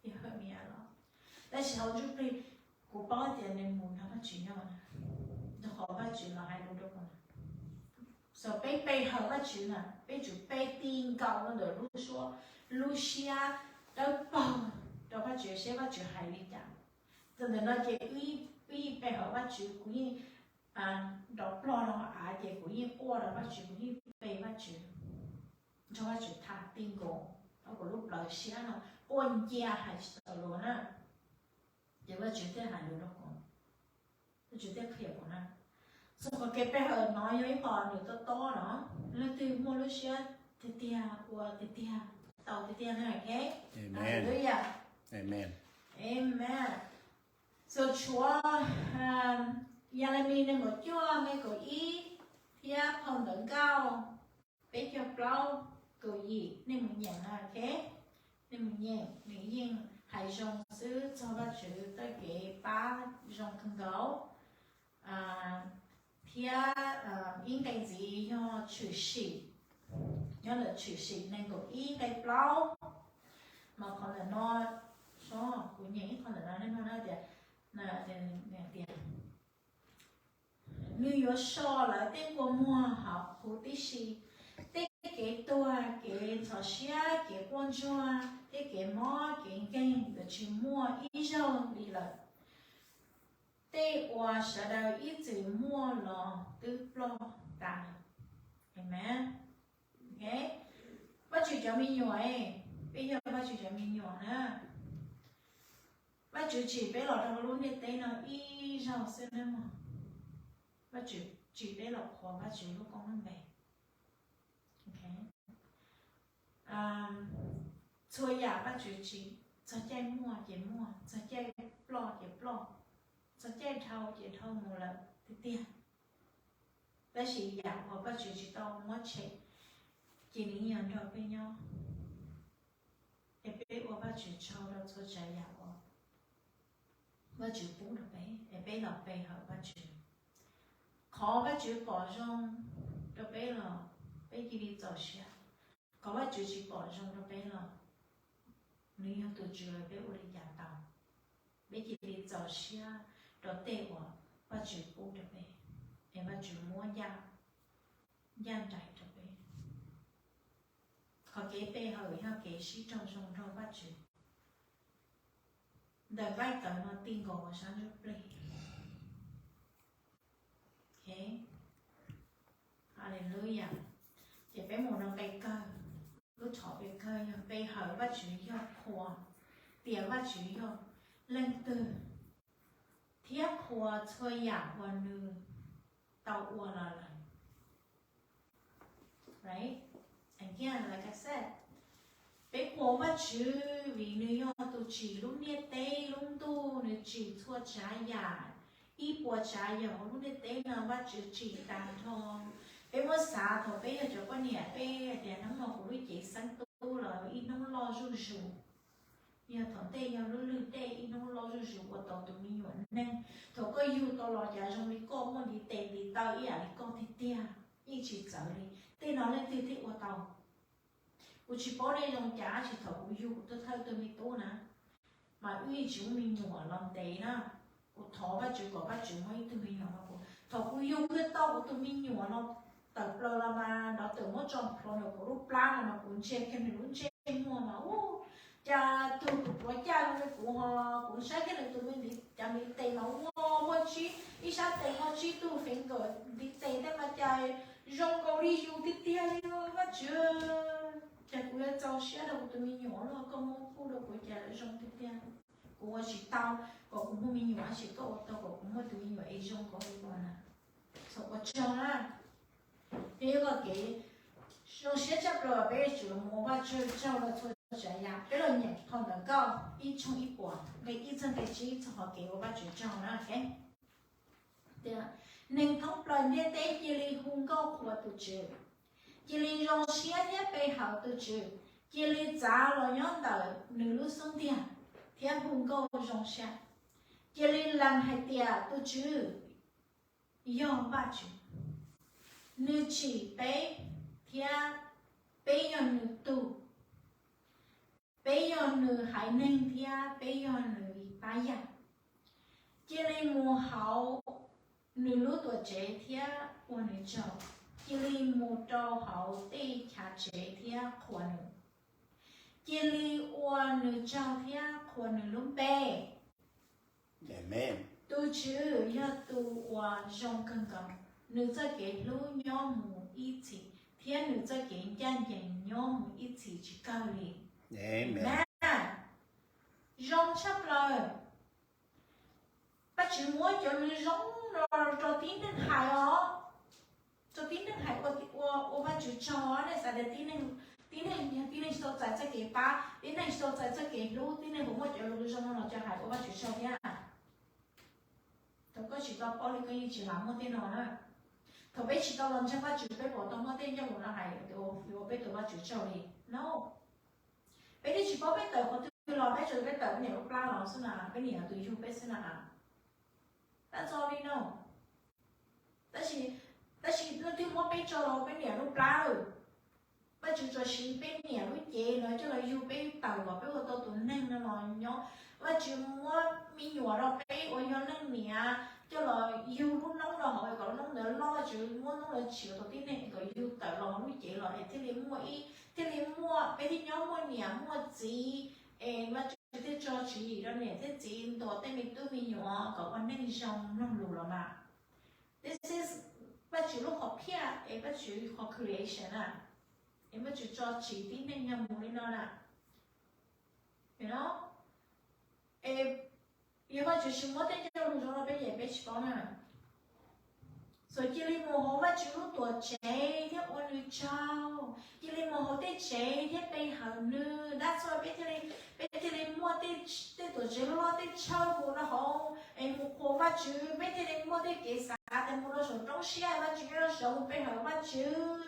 It hurt me a lot. Tab sis hauv ntsuj plig kuv paub tias nws mus nrog Vajtswv nyob na, rau qhov Vajtswv los hais lus rau kuv na. So peb pe hawm Vajtswv na, peb tsum pe ti nkaus rau ntawm lub suab, lub siab dawb paug rau Vajtswv seb Vajtswv hais li cas. Txog ntawm no ces wb yeej pe hawm Vajtswv, kuv yeej nrov plog rau av ces kuv yeej quaj rau Vajtswv, kuv yeej pe Vajtswv, nrog Vajtswv tham ti nkaus, rau kuv lub plawv siab no quaj ncia hais tsis tau lus na. Ces Vajtswv thiaj hais lus rau kuv, Vajtswv thiaj qhia kuv na. Txog qhov kev pe hawm no yog ib qho nws tob tob no, leej twg muaj lub siab tiag tiag ua tiag tiag, tau tiag tiag na, ok? Hallelujah. Amen. So tshuav Yelemis nees nkaum cuaj nqe kaum ib thiab phau ntawv nkauj peb caug plaub kaum yim, nej mus nyeem na, ok? Nej mus nyeem, nws yeej hais zoo xwb txog Vajtswv txoj kev pab zoo kawg nkaus. Thiab ib nqe ntxiv yog tshwm sim, nyob ntawm tshwm sim nees nkaum ib nqe plaub. Mas qhov ntawm no, kuv nyeem ib qho ntawm no nej mloog na tias, tias nws yuav so lawv tej kua muag hauv qhov tib si. Tej kev tuag, kev ntxhov siab, kev quaj ntsuag, thiab kev mob kev nkeeg yuav tsis muaj ib zaug li lawm. Tej uas sawv daws ib txwm muaj los twb ploj tas lawm. Amen. Vajtswv cov me nyuam, peb yog Vajtswv cov me nyuam na. Vajtswv tsim peb los rau lub ntiaj teb no ib zaug xwb na mog. Vajtswv tsim peb los qhuas Vajtswv lub koob lub npe. Txhua yam Vajtswv tsim, txog caij muaj ces muaj, txog caij ploj ces ploj, txog caij dhau ces dhau mus lawm tiag tiag. Tab sis yam uas Vajtswv tsis tau muab tshem, ces nws yeej nrog peb nyob. Es peb ua Vajtswv tsaug rau txhua tsav yam uas Vajtswv pub rau peb, es peb los pe hawm Vajtswv. Qhov Vajtswv pom zoo rau peb los peb cia li txaus siab, qhov Vajtswv tsis pom zoo rau peb los nws yog tus tswv, peb ua li cas tau. Peb cia li txaus siab rau tej uas Vajtswv pub rau peb, es Vajtswv muab ncaj nraim rau peb. Qhov kev pe hawm yog kev sib raug zoo nrog Vajtswv. Ntawm nqaij tawv no ti nkaus sab ntsuj plig. Haleluya. Ces peb mus rau nqe kawg, lub thom pe kawg yog pe hawm Vajtswv yog qhuas, tias Vajtswv yog leej twg, thiab qhuas txhua yam uas nws tau ua los lawm. Peb qhuas Vajtswv vim nws yog tus tsim lub ntiaj teb lub ntuj, nws tsim txhua tsav yam, ib puas tsav yam hauv lub ntiaj teb no Vajtswv tsim tas nrho. Peb muab xav thaum peb yog cov poj niam, peb tias hnub no kuv lub cev xeeb tub los ib hnub loj zuj zus. Yog thaum ntej yog lub lwg dej ib hnub loj zuj zus ua tau tus me nyuam neeg. Thaum koj yug tau los cas zoo li koj muaj ntiv tes ntiv taw ib yam li koj tiag tiag, yeej tsis txawv li. Tej no leej twg thiaj ua tau? Kuv tsis paub nej zoo cas tab sis thaum kuv yug kuv tuaj thawj tug me tub na, mas wb yeej tsis muaj me nyuam los ntev na. Kuv thov Vajtswv kom Vajtswv muab ib tug me nyuam rau kuv. Thaum kuv yug kiag tau kuv tus me nyuam no tawm plaws los mas nrov tawm muab tso plhuav ntawm kuv lub plab no mas kuv ntsia kiag nws lub ntsej muag mas ub, cas tug kuv tuav caj zoo li kuv ho. Kuv saib kiag nws tus me ntiv, cov ntiv tes mas ua muaj tsib, ib sab tes muaj tsib tug finger ntiv tes tej mas cas zoo nkaus li yus tiag tiag li Vajtswv. Cas kuv yuav txaus siab rau kuv tus me nyuam los koj muab pub rau kuv cas lawv zoo tiag tiag. Kuv ua tsis tau kom kuv muaj me nyuam tab sis koj ua tau kom kuv muaj tus me nyuam es zoo nkaus li ua na. Txhob ua tsaug na. Peb yuav kom kev zoo siab tshaj plaws peb yuav tsum los mus ua Vajtswv tsaug rau txhua tsav yam. Peb los nyeem qhov ntawm Nkauj ib tshooj ib puas nqe ib txog nqe tsib txog qhov kev ua Vajtswv tsaug na. Neeg thoob plaws ntiaj teb cia li hu nkauj qhuas tus Tswv, cia li zoo siab thiab pe hawm tus Tswv, cia li txav los nyob ntawm nws lub xub ntiag thiab hu nkauj zoo siab. Cia li lees hais tias tus Tswv yog Vajtswv, nws tsim peb thiab peb yog nws tug, peb yog nws haiv neeg thiab peb yog nws pab yawg. Cia li mus hauv nws lub tuam tsev thiab ua nws tsaug, cia li mus rau hauv tej chav tsev thiab qhuas nws. Cia li ua nws tsaug thiab qhuas nws lub npe. Tus Tswv yog tus uas zoo kawg nkaus, nws txoj kev hlub nyob mus ib txhis, thiab nws txoj kev ncaj ncees nyob mus ib txhis tsis kawg li. Zoo tshaj plaws. Vajtswv muab cov lus zoo no rau tib neeg hais os. Rau tib neeg hais ua, ua Vajtswv tsaug. Nej xav tias tib neeg, tib neeg yog tib neeg tsis tau txais txoj kev pab, tib neeg tsis tau txais txoj kev hlub, tib neeg puas muaj cov lus zoo no los coj hais ua Vajtswv tsaug thiab? Thaum koj tsis tau paub li koj yeej tsis lam muaj tej no na. Thaum peb tsis tau los ntseeg Vajtswv peb puas tau muaj tej ncauj lus no hais ua peb tus Vajtswv tsaug li? No. Peb twb tsis paub peb tawm qhov twg los peb tso peb tawm peb niam lub plab los xwb na, peb niam tus yug peb xwb na. That's all we know. Tab sis, tab sis leej twg muab peb tso los peb niam lub plab lawm. Vajtswv tso siv peb niam lub cev no coj los yug peb tawm kom peb ua tau tus neeg no los nyob. Vajtswv muab me nyuam rau peb uas yog leej niam coj los yug lub noob rau hauv kom lub noob ntawd loj, Vajtswv muab noob ntawd tsim ua tau tib neeg kom yug tawm los lub cev los es thiaj li muaj ib, thiaj li muaj, peb thiaj nyob muaj niam muaj txiv. Es Vajtswv thiaj tso tswv yim rau niam thiab txiv ntuas tej me tub me nyuam kom ua neeg zoo mloog lus los mas. This is Vajtswv lub qhov phiaj es Vajtswv qhov creation na. Es Vajtswv tso tswv tib neeg yog mus li no na. Yog Vajtswv tsis muab tej cov lus zoo rau peb ces peb tsis paub na. So cia li mus hauv Vajtswv lub tuam tsev thiab ua nws tsaug, cia li mus hauv tej tsev thiab pe hawm nws. That's why peb thiaj li, peb thiaj li muaj tej, tej tuam tsev loj loj, tej tshawj mus rau hauv es mus qhuas Vajtswv. Peb thiaj li muaj tej kev xav tias mus rau saum roob siab Vajtswv nyob rau saud, mus pe hawm Vajtswv.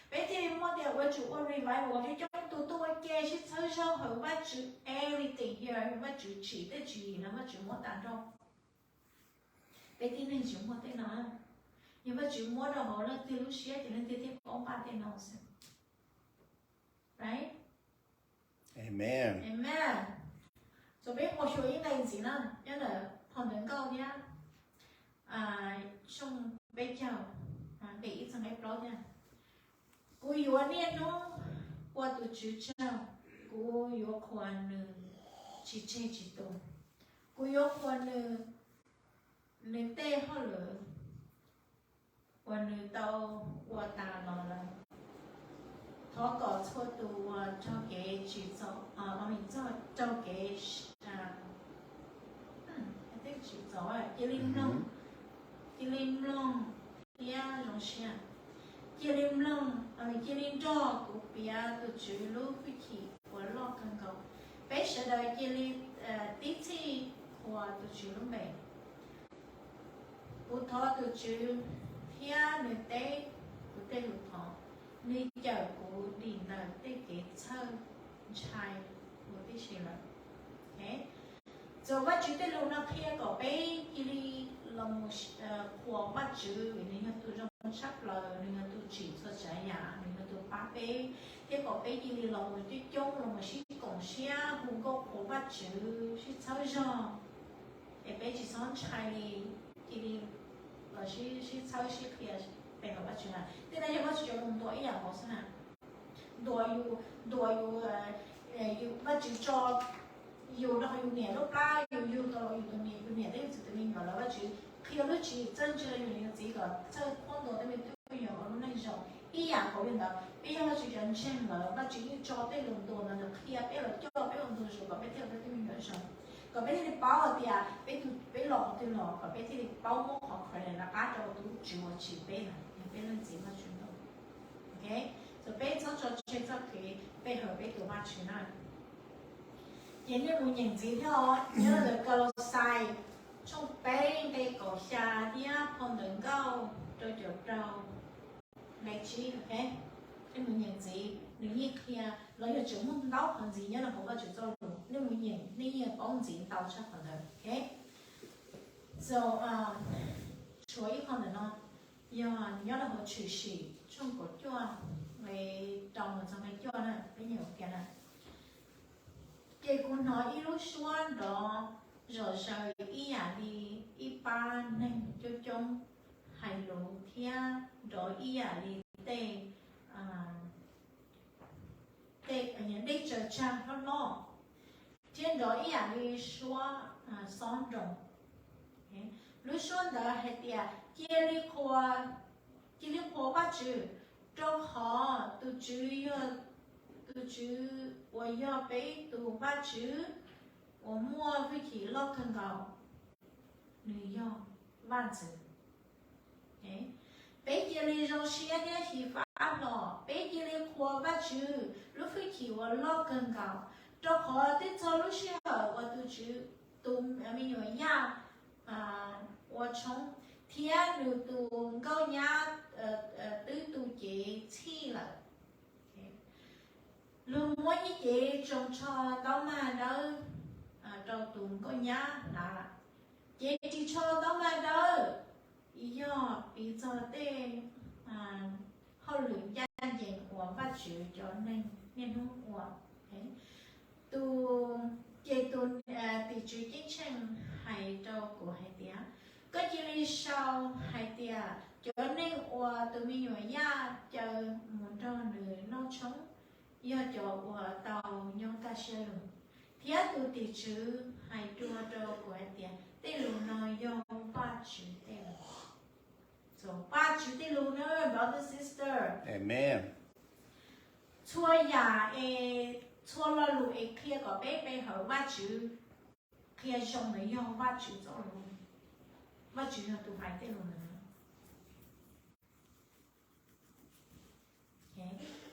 Peb thiaj li muaj tias ua tsum ua revival thiab coob tus tuaj ua ke sib txhawb zog hawm Vajtswv. Everything here, Vajtswv tsim tej tswv yim no Vajtswv muab tag nrho. Peb tib neeg tsis muaj tej no, yog Vajtswv muab rau hauv leej twg lub siab ces leej twg thiaj paub npaj tej no xwb. Right? Amen. Amen. So peb mus xyuas ib nqe ntxiv na, nyob ntawm phau ntawv Nkauj thiab, xyoo peb caug, nqe ib txog nqe plaub thiab. Kuv yuav niaj hnub ua tus Tswv tsaug, kuv yuav qhuas nws tsis tseg tsis tu. Kuv yuav qhuas nws, nws tej hauj lwm uas nws tau ua tas los lawm. Thov kom txhua tus uas raug kev tsim txom, txog raug kev tsim txom, cia li mloog, cia li mloog thiab zoo siab. Cia li mloog, cia li nrog kuv piav tus Tswv lub hwj chim uas loj kawg nkaus. Peb sawv daws cia li tib txhij qhuas tus Tswv lub npe. Kuv thov tus Tswv thiab nws teb kuv tej lus thov, nws cawm kuv dim ntawm tej kev txhawj ntshai huv tib si lawm. Txawm Vajtswv tej lus no qhia kom peb cia li los qhuas Vajtswv vim nws yog tus zoo tshaj plaws, nws yog tus tsim txhua tsav yam, nws yog tus pab peb, thiab kom peb cia li los mus coob coob los mus sib koom siab hu nkauj qhuas Vajtswv sib txhawb zog, es peb tsis txhob ntshai li, cia li los sib txhawb sib qhia pe hawm Vajtswv na. Tej no yog Vajtswv cov lus ntuas ib yam nkaus xwb na. Ntuas yus, ntuas yus, Vajtswv tso yus rau hauv yus niam lub plab, yus yug tau yus tus niam, yus niam thiab yus txiv tus me nyuam lawm, Vajtswv qhia lub tswv yim txawj ntse rau yus niam yus txiv kom txawj qhuab ntuas tej me tub me nyuam ua lub neej zoo. Ib yam nkaus li ntawd, peb yog Vajtswv cov ntseeg lawm, Vajtswv yeej tso tej lus ntuas ntawd qhia peb los coj peb ua ntu zus kom peb thiaj ua tau tub me nyuam zoo, kom peb thiaj li paub hais tias peb, peb los qhov twg los kom peb thiaj li paub muab qhov credit rov qab rau tus Tswv uas tsim peb lawm, yog peb leej txiv Vajtswv ntawd. Txawm peb txhob tso tseg txoj kev pe hawm peb tus Vajtswv na. Ces nej mus nyeem ntxiv thiab os, nyob ntawm Kaulauxais tshooj peb nqe kaum xya thiab phau ntawv Nkauj rau caum rau nqe tsib, ok? Nej mus nyeem ntxiv, nws yeej qhia los yog tseem muaj ntau qhov ntxiv nyob rau hauv Vajtswv txoj lus, nej mus nyeem nej yeej paub ntxiv ntau tshaj qhov ntawd, ok? So, tshuav ib qho ntawm no, yog nyob rau hauv Tshwm Sim tshooj kaum cuaj nqe rau mus txog nqe cuaj na, peb nyeem ua ke na. Ces kuv hnov ib lub suab nrov zom zaws ib yam li ib pab neeg coob coob hais lus thiab nrov ib yam li tej, tej dej tsaws tsag hlob hlob, thiab nrov ib yam li suab xob nroos. Lub suab ntawd hais tias, cia li qhuas, cia li qhuas Vajtswv, rau qhov tus Tswv yog, tus Tswv uas yog peb tus Vajtswv uas muaj hwj chim loj kawg nkaus, nws yog vaj ntxwv. Peb cia li zoo siab thiab xyiv fab hlo, peb cia li qhuas Vajtswv lub hwj chim uas loj kawg nkaus, rau qhov twb txog lub sij hawm uas tus Tswv tus me nyuam Yaj ua tshoob thiab nws tus nkauj nyab twb tu cev txhij lawm. Luag muab ib cev tsoos tsho taub mag dawb rau tus nkauj nyab hnav lawm. Ces ris tsho taub hau dawb yog piv txog tej hauj lwm ncaj ncees uas Vajtswv cov neeg niaj hnub ua. Tus, ces tus tim tswv ceeb tsheej hais rau kuv hais tias, koj cia li sau hais tias cov neeg uas tus me nyuam Yaj caw mus nrog nws noj tshoob yog cov uas tau nyob kaj siab lug. Thiab tus tim tswv hais dua rau kuv hais tias tej lus no yog Vajtswv tej lus. So, Vajtswv tej lus na, brother, sister. Amen. Txhua yam es, txhua lo lus es qhia kom peb pe hawm Vajtswv, qhia zoo ntawd yog Vajtswv txoj lus. Vajtswv yog tus hais tej lus ntawd.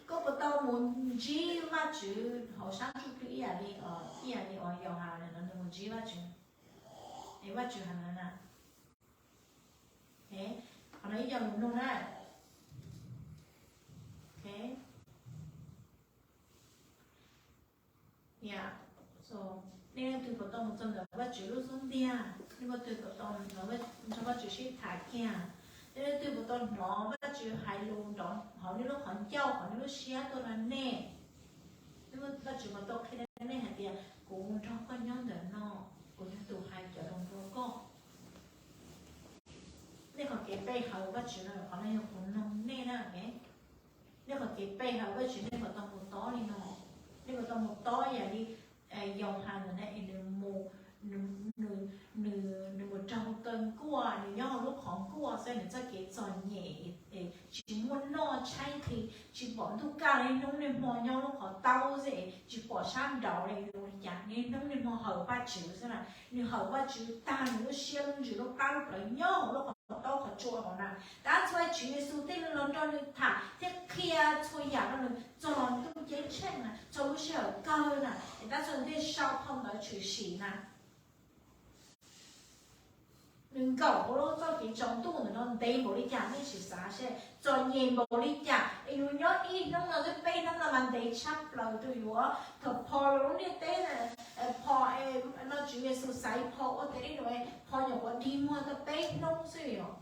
Koj puas tau mus ntsib Vajtswv hauv sab ntsuj plig ib yam li, ib yam li uas Yauhas nws mus ntsib Vajtswv, es Vajtswv hais na, qhov no ib yam lus nug na. Nej leej twg puas tau mus txog ntawm Vajtswv lub xub ntiag? Nej leej twg puas tau nrog Vajtswv sib tham kiag? Nej leej twg puas tau hnov Vajtswv hais lus nrov hauv nej lub qhov ncauj, hauv nej lub siab tuaj rau nej? Vajtswv puas tau qhia rau nej hais tias, kuv nrog koj nyob ntawm no, kuv yog tus hais cov lus rau koj? Nej qhov kev pe hawm Vajtswv no, qhov no yog kuv noog nej na. Nej qhov kev pe hawm Vajtswv nej puas tau mus tob li no? Nej puas tau mus tob yam li Yauhas ntawd na, es nws mus, nws mus raug kaw nkuaj, nws nyob hauv lub qhov nkuaj xwb, nws txoj kev txom nyem, tsis muaj noj tshaib nqhis, tsis pom ntuj kaj, niaj hnub niaj hmo nyob lub qhov taub xwb, tsis pom sab nraud li, zoo li cas niaj hnub niaj hmo hawm Vajtswv xwb na. Nws hawm Vajtswv tag nws lub siab lub ntsws lub plab lub plawv nyob hauv lub qhov taub qhov tsua hauv na. Tab txhua Tswv Yexus thiaj los nrog nws tham thiab qhia txhua yam rau nws txog ntuj ceeb tsheej na, txog lub sij hawm kawg na, es tab txhua nws thiaj sau phau ntawv tshwm sim na. Nws nkaum hauv lub txoj kev tsaus ntuj ntawm no ntev npaum li cas nej sim xav seb, txom nyem npaum li cas es yus nyob ib hnub no xwb, peb hnub no mas ntev tshaj plaws rau yus. Thaum phom lub ntiaj teb, phom no Tswv Yexus xaiv phom ua tes dej num, phom nyuam qhuav dig muag tau peb hnub xwb yom.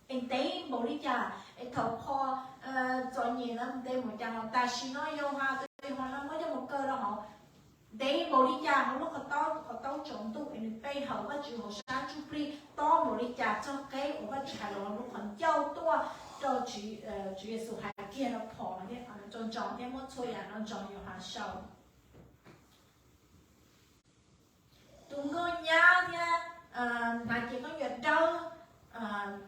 Es ntev npaum li cas es thaum phom txom nyem no ntev npaum cas los tam sim no Yauhas tus Yauhas no muab coj mus kaw rau hauv, ntev npaum li cas hauv lub qhov taub, qhov taub tsaus ntuj es nws pe hawm Vajtswv hauv sab ntsuj plig tob npaum li cas txog qeb uas Vajtswv hais los lub qhov ncauj tuaj rau Tswv Yexus hais kiag rau phom no thiab, rau ntsoov thiab muab txhua yam no ntsoov Yauhas sau. Tus nkauj nyab thiab hnav cev khaub ncaws dawb,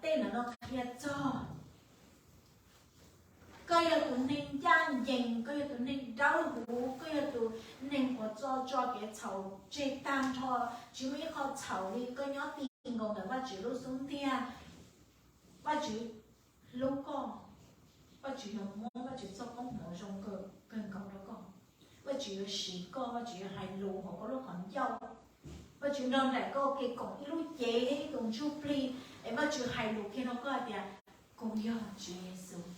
tej ntawm no qhia txog koj yog tus neeg ncaj ncees, koj yog tus neeg dawb huv, koj yog tus neeg uas tso tso kev txhaum tseg tag nrho, tsis muaj ib qho txhaum li, koj nyob ti nkaus ntawm Vajtswv lub xub ntiag. Vajtswv hlub koj, Vajtswv yuav muab Vajtswv txoj koob hmoov zoo kawg nkaus rau koj. Vajtswv yuav siv koj, Vajtswv yuav hais lus hauv koj lub qhov ncauj. Vajtswv nrog nraim koj ua ke koom ib lub cev thiab ib tug ntsuj plig, es Vajtswv hais lus kiag rau koj hais tias, kuv yog Tswv Yexus,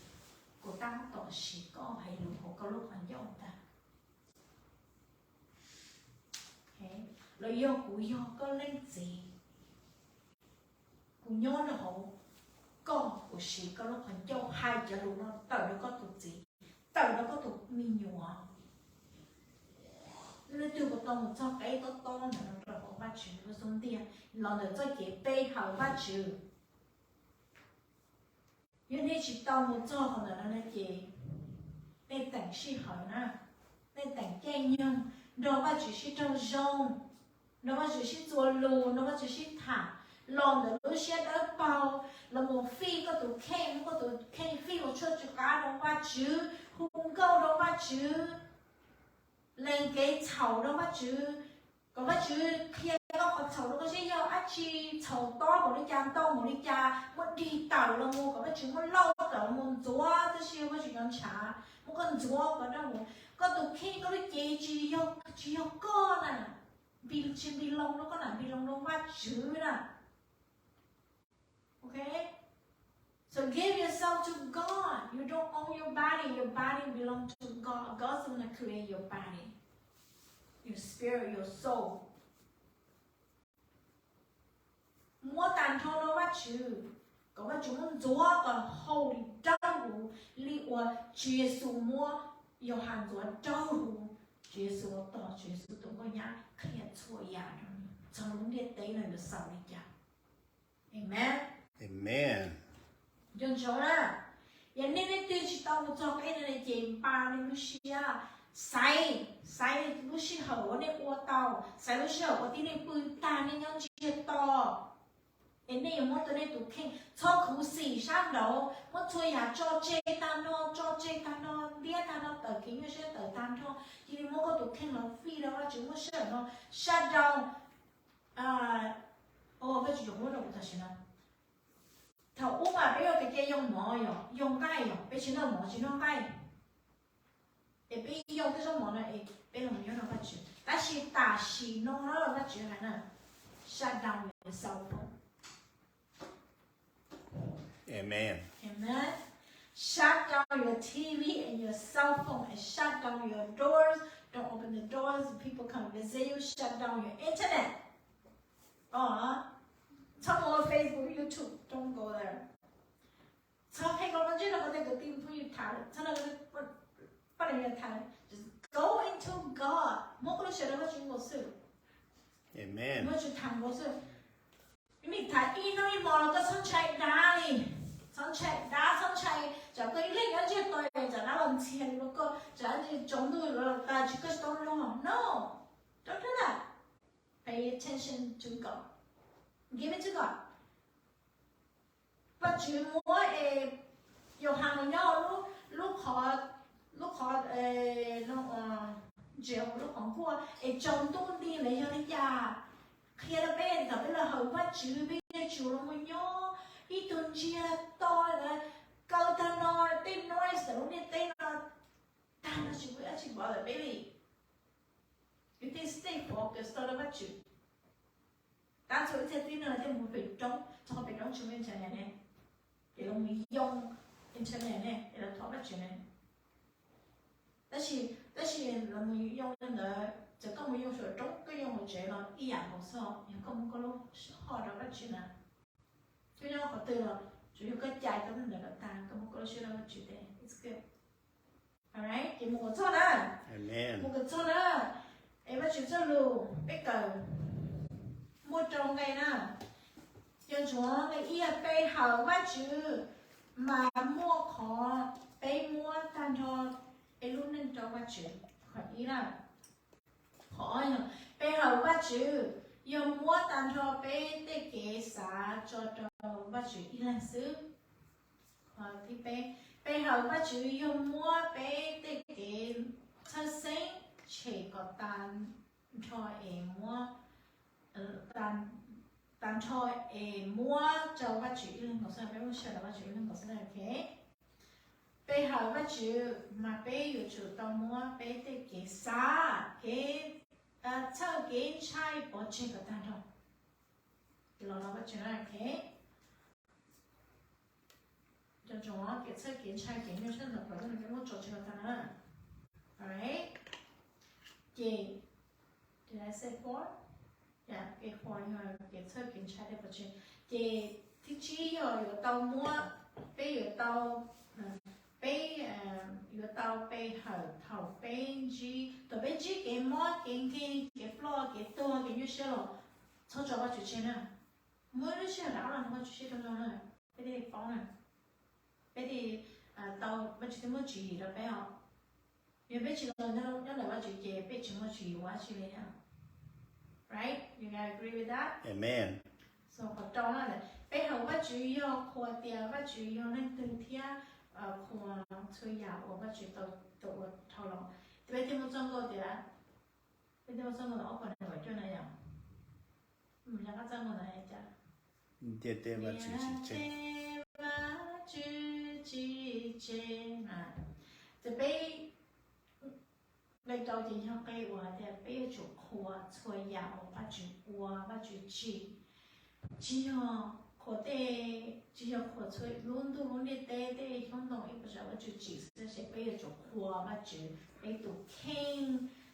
kuv tab tom siv koj hais lus hauv koj lub qhov ncauj ntag. Los yog kuv yog koj leej txiv, kuv nyob rau hauv koj, kuv siv koj lub qhov ncauj hais cov lus no tawm rau koj tus txiv, tawm rau koj tus me nyuam. Leej twg puas tau mus txog qeb tob tob ntawm no rau hauv Vajtswv lub xub ntiag los ntawm txoj kev pe hawm Vajtswv? Yog nej tsis tau mus txog qhov ntawm no na ces nej teem sij hawm na, nej teem caij nyoog nrog Vajtswv sib raug zoo, nrog Vajtswv sib txuas lus, nrog Vajtswv sib tham, los ntawm lub siab dawb paug, los mus fij koj tus kheej, muab koj tus kheej fij ua tshuaj tsw qab rau Vajtswv, hu nkauj rau Vajtswv, lees kev txhaum rau Vajtswv, kom Vajtswv qhia koj qhov txhaum rau koj seb yog dab tsi txhaum tob npaum li cas, ntau npaum li cas, muab dig tawm los mus, kom Vajtswv muab lauj tawm los mus ntxuav, tab sis Vajtswv yuav ntshav, muab koj ntxuav kom rau mus, koj tus kheej koj lub cev tsis yog, tsis yog koj na, tsis npis loo rau koj na, npis loo rau Vajtswv na. Okay? So give yourself to God. You don't own your body. Your body belongs to God. God's gonna create your body, your spirit, your soul. muab tag nrho rau Vajtswv, kom Vajtswv muab ntxuav kom haum li raug huv, li uas Tswv Yexus muab Yauhas ntxuav raug huv. Tswv Yexus tos Tswv Yexus tus nkauj nyab qhia txhua yam rau nws txog lub ntiaj teb no yuav xaus li cas. Amen. Amen. Nco ntsoov na, yog nej leej twg tsis tau mus txog qib no ces npa nej lub siab, xaiv, xaiv lub sij hawm uas nej ua tau, xaiv lub sij hawm uas tib neeg pw tag nej nyob ntsiag to. Es nej yuav muab tau nej tus kheej, txhob khuv xim sab nraud, muab txhua yam tso tseg tag nrho, tso tseg tag nrho, ntiab tag nrho, tawm kev nyuaj siab tawm tag nrho, cia li muab koj tus kheej los fij rau Vajtswv, muab sij hawm no shut down. Vaj tswv yuav muab rau kuv tam sim no. Thaum ub mas peb yuav cia yoo mov yom, yoo nqaij yom, peb tsis noj mov tsis noj nqaij, es peb yoo tej zaub mov no es peb los nyob rau Vajtswv. Tab sis tam sim no na Vajtswv hais na, shut down your cell phone. Amen. Amen. Shut down your T V and your cell phone and shut down your doors. Don't open the doors. People come visit you. Shut down your internet. Ov, txhob mus Facebook, YouTube, don't go there. Txhob qhia koj lub ntsej rau qhov tej kwv tij phooj ywg tham, txhob nrog poj niam tham. Just go into God, muab koj lub siab rau Vajtswv nkaus xwb. Amen. Muab Vajtswv tham nkaus xwb. Ib nim tham ib hnub ib hmo los koj txhob ntshai dab li, txhob ntshai dab, txhob ntshai tsam koj ib leeg nyob ntsiag to tsam dab los ntxias li rau koj, tsam tsaus ntuj los tas tsis koj tsis tau luag. No, don't do that. Pay attention to God. Give it to God. Vajtswv muab es Yauhas mus nyob lub, lub qhov, lub qhov, ntsia lub qhov nkuaj es tsaus ntuj nti lawm yog li cas? Qhia rau peb thaum peb los hawm Vajtswv peb yuav tsum los mus nyob ib tug ntsiag to, kaw tag no tej noise lub ntiaj teb no tag no tsis muaj dab tsi pom lawm peb li. Yus thiaj stay focus tau rau Vajtswv. Tab txhua ib txhia tib neeg thiaj mus pem roob, txog pem roob tsis muaj internet ne, ces lawv mus yoo internet ne, es lawv thov Vajtswv ne. Tab sis, tab sis lawv mus yoo li ntawd, txawm koj mus yoo saum roob koj yoo hauv tsev los ib yam nkaus xwb, yog koj muab koj lub hoj rau Vajtswv na. Koj nyob qhov twg los tsuas yog koj cais koj tus ntawd kom tag, koj muab koj lub siab rau Vajtswv tias it's good. Alright, ces mus kom txog na. Amen. Mus kom txog na. Es Vajtswv txoj lus peb kawm muaj rau nqe na. Nco ntsoov nqe ib, pe hawm Vajtswv mas muaj qhov peb muab tag nrho peb lub neej rau Vajtswv. Qhov ib na. Qhov ob yog pe hawm Vajtswv yog muab tag nrho peb tej kev xav tso rau Vajtswv ib leeg xwb. Qhov thib peb, pe hawm Vajtswv yog muab peb tej kev txhawj xeeb tshem kom tag nrho es muab, tag nrho es muab rau Vajtswv ib leeg nkaus xwb, peb muab sawv daws Vajtswv ib leeg nkaus xwb, ok. Pe hawm Vajtswv mas peb yuav tsum tau muab peb tej kev xav, kev txhawj, kev ntshai pov tseg kom tag nrho, los rau Vajtswv, ok. Nco ntsoov kev txhawj kev ntshai kev nyuaj siab ntawd pom tej no peb muab tso tseg kom tag na. Alright. Ces, did I say four? Yeah, kev qhuas yog kev txhawj kev ntshai tej pov tseg. Ces thib tsib yog yuav tau muab, peb yuav tau, peb yuav tau pe hawm thaum peb ntsib, thaum peb ntsib kev mob kev nkeeg kev ploj kev tuag kev nyuaj siab los txhob tso Vajtswv tseg na. Muab lub sij hawm rov qab los nrog Vajtswv sib raug zoo na, peb thiaj paub na, peb thiaj tau Vajtswv thiaj muaj tswv yim rau peb os. Yog peb tsis los nyob ntawm Vajtswv ces peb tsis muaj tswv yim ua dab tsi li thiab. Right? You guys agree with that? Amen. So qhov rau na, pe hawm Vajtswv yog qhuas tias Vajtswv yog leej twg thiab qhuas txhua yam uas Vajtswv tau ua dhau los. Peb thiaj muaj txoj nkauj tias, peb thiaj muaj txoj nkauj ob puas nees nkaum cuaj na yom. Yog qab txoj nkauj ntawd hais cas? Ntiaj teb Vajtswv tsis tseg. Ntiaj teb Vajtswv tsis tseg. Ces peb nqe rau ces yog nqe uas hais tias peb yuav tsum qhuas txhua yam uas Vajtswv ua, Vajtswv tsim. Tsis yog qhuas tej, tsis yog qhuas txhua lub ntuj lub ntiaj teb tej xyoob ntoo ib puas tsav Vajtswv tsim xwb, ces peb yuav tsum qhuas Vajtswv peb tus kheej.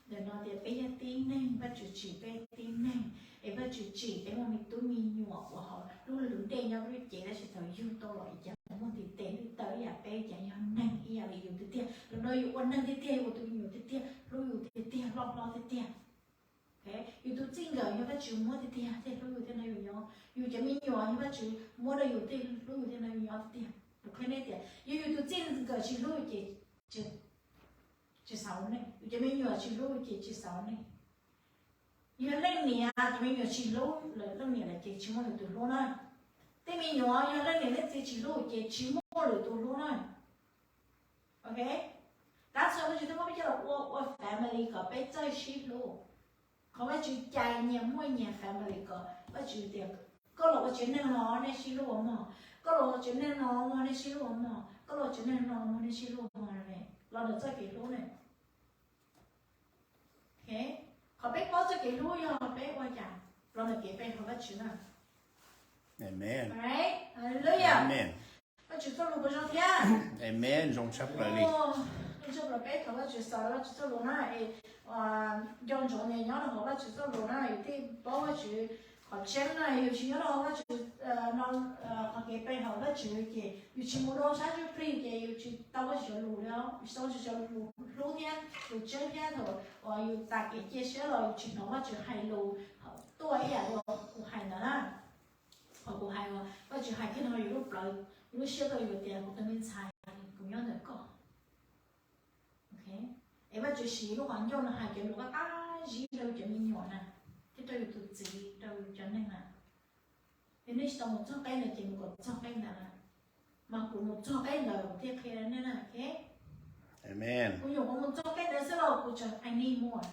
Ntawm no tias peb yog tib neeg, Vajtswv tsim peb tib neeg, es Vajtswv tsim peb muaj me tub me nyuam. ua hauv lub lub dej nyob lub cev, tab sis thaum yug tau los cas muaj ntiv tes ntiv taw ib yam peb, cas yog neeg ib yam li yus tiag tiag. Los no yus ua neeg tiag tiag, yus ua tus me nyuam tiag tiag, hlub yus tiag tiag, hlob hlob tiag tiag. Yus tus txij nkawm yog Vajtswv muab tiag tiag, thiaj hlub yus thiaj nrog yus nyob. Yus cov me nyuam yog Vajtswv muab rau yus, thiaj hlub yus thiaj nrog yus nyob tiag tiag. Kuv qhia nej tias yog yus tus txij nkawm tsis hlub ces tsis xav ua neej, yus cov me nyuam tsis hlub ces tsis xav ua neej. Yog leej niam cov me nyuam tsis hlub lawm, leej niam lawm ces tsis muaj lwm tus hlub na. Tej me nyuam yog leej niam leej txiv tsis hlub ces tsis muaj lwm tus hlub na. Ok, tab sis Vajtswv twb muab peb coj los ua ua family kom peb txawj sib hlub. Qhov Vajtswv cais nyias muaj nyias family kom Vajtswv tias koj los ua tsev neeg no nej sib hlub ua mog, koj los ua tsev neeg no mog nej sib hlub ua mog, koj los ua tsev neeg no mog nej sib hlub ua mog. Los ntawm txoj kev hlub ne. Qhov peb paub txoj kev hlub yog peb ua cas? Los ntawm kev pe hawm Vajtswv na. Amen. Hallelujah. Amen. Vajtswv txoj lus puas zoo thiab? Amen. Zoo tshaj plaws li. Zoo tshaj plaws peb thov Vajtswv xav Vajtswv txoj lus na, es nco ntsoov tias nyob rau hauv Vajtswv txoj lus na yus thiaj paub Vajtswv qhov tseeb na. Yus tsis nyob rau hauv Vajtswv no, qhov kev pe hawm Vajtswv ces yus tsis mus rau sab ntsuj plig ces yus tsis tau Vajtswv cov lus li, tsis tau Vajtswv cov lus hlub thiab lus tseeb thiab. Thaum uas yus tas kev cia siab los yus tsis hnov Vajtswv hais lus tuaj ib yam li kuv hais ntawd na. Qhov kuv hais uas Vajtswv hais kiag rau yus lub plawv, yus lub siab tuaj, yus tias kuv tus me ntxhais, kuv nyob ntawm koj. Es Vajtswv siv lub qhov ncauj no hais cov lus qab qab zib rau cov me nyuam na, thiab rau yus tus txiv, rau yus cov neeg na. Yog nej tsis tau mus txog qeb ntawd ces mus kom txog qeb ntawd na. Mas kuv mus txog qeb ntawd kuv thiaj qhia nej na. Amen. Kuv nyuam qhuav mus txog qeb ntawd xwb los kuv tseem I need more.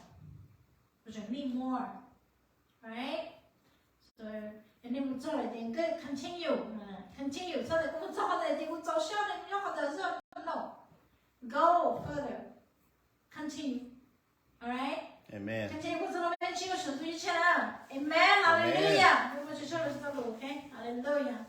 Kuv tseem need more. Right? So, yog nej mus txog lawm ces koj continue, continue, txhob tias kuv mus txog qhov ntawd ces kuv txaus siab, nyob qhov ntawd xwb, no. Go further. Continue. Alright? Amen. Continue, kuv txog no peb ntsib Vajtswv tus ib tshaj na. Amen. Hallelujah. Ua Vajtswv tsaug rau txoj lus, ok? Hallelujah.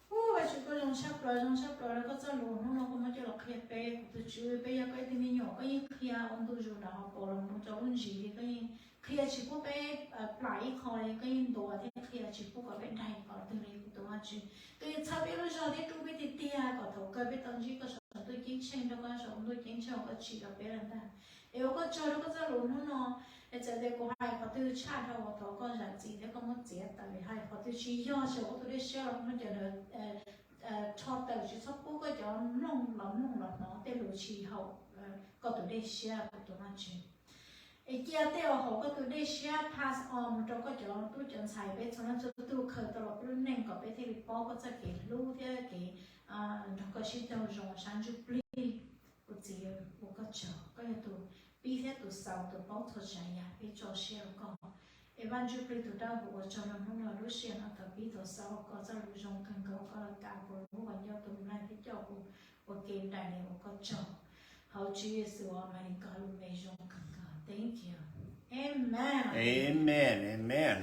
Ub, Vajtswv koj zoo tshaj plaws, zoo tshaj plaws rau koj txoj lus hnub no koj muab coj los qhia peb. Kuv tus Tswv, peb yog koj ib tug me nyuam, koj yeej qhia ua ntu zus nram hauv paus los mus rau lub ntsis li, koj yeej qhia tsis pub peb plam ib qho li, koj yeej ntuas thiab qhia tsis pub kom peb daig qhov twg li, kuv tus Vajtswv. Koj yeej txhawb peb lub zog thiab rub peb tiag tiag kom thaum kawg peb tau ntsib koj saum ntuj ceeb tsheej, rau koj saum ntuj ceeb tsheej uas koj tsim rau peb lawm ntag. Es ua koj tsaug rau koj txoj lus hnub no, es txawm tias kuv hais qhov twg tshaj dhau los thov koj zam txim thiab koj muab txiav tawm, hais qhov twg tsis yog, tsis yog koj tus dej siab los muab cov ntawd rho tawm, tsis txhob pub koj cov mloog los mloog los hnov tej lus tsis haum koj tus dej siab, kuv tus Vajtswv. Es cia tej uas haum koj tus dej siab pass on mus rau koj cov tub cov ntxhais, peb txhua leej txhua tus khaws tau los peb lub neej kom peb thiaj li paub koj txoj kev hlub thiab kev nrog koj sib raug zoo sab ntsuj plig. Kuv txiv, ua koj tsaug, koj yog tus pib thiab tus xaus, tus paub txhua tsav yam, peb tso siab rau koj. Es Vaj Ntsuj Plig tus dawb huv, ua tsaug rau hnub no lub sij hawm no thaum pib thaum xaus koj txoj lus zoo kawg nkaus, koj los kam kuv lub qhov ncauj tus nplaig thiab coj kuv ua ke daim li, ua koj tsaug. Hauv Tswv Yexus Amelikas lub npe zoo kawg nkaus, thank you. Amen. Amen, amen.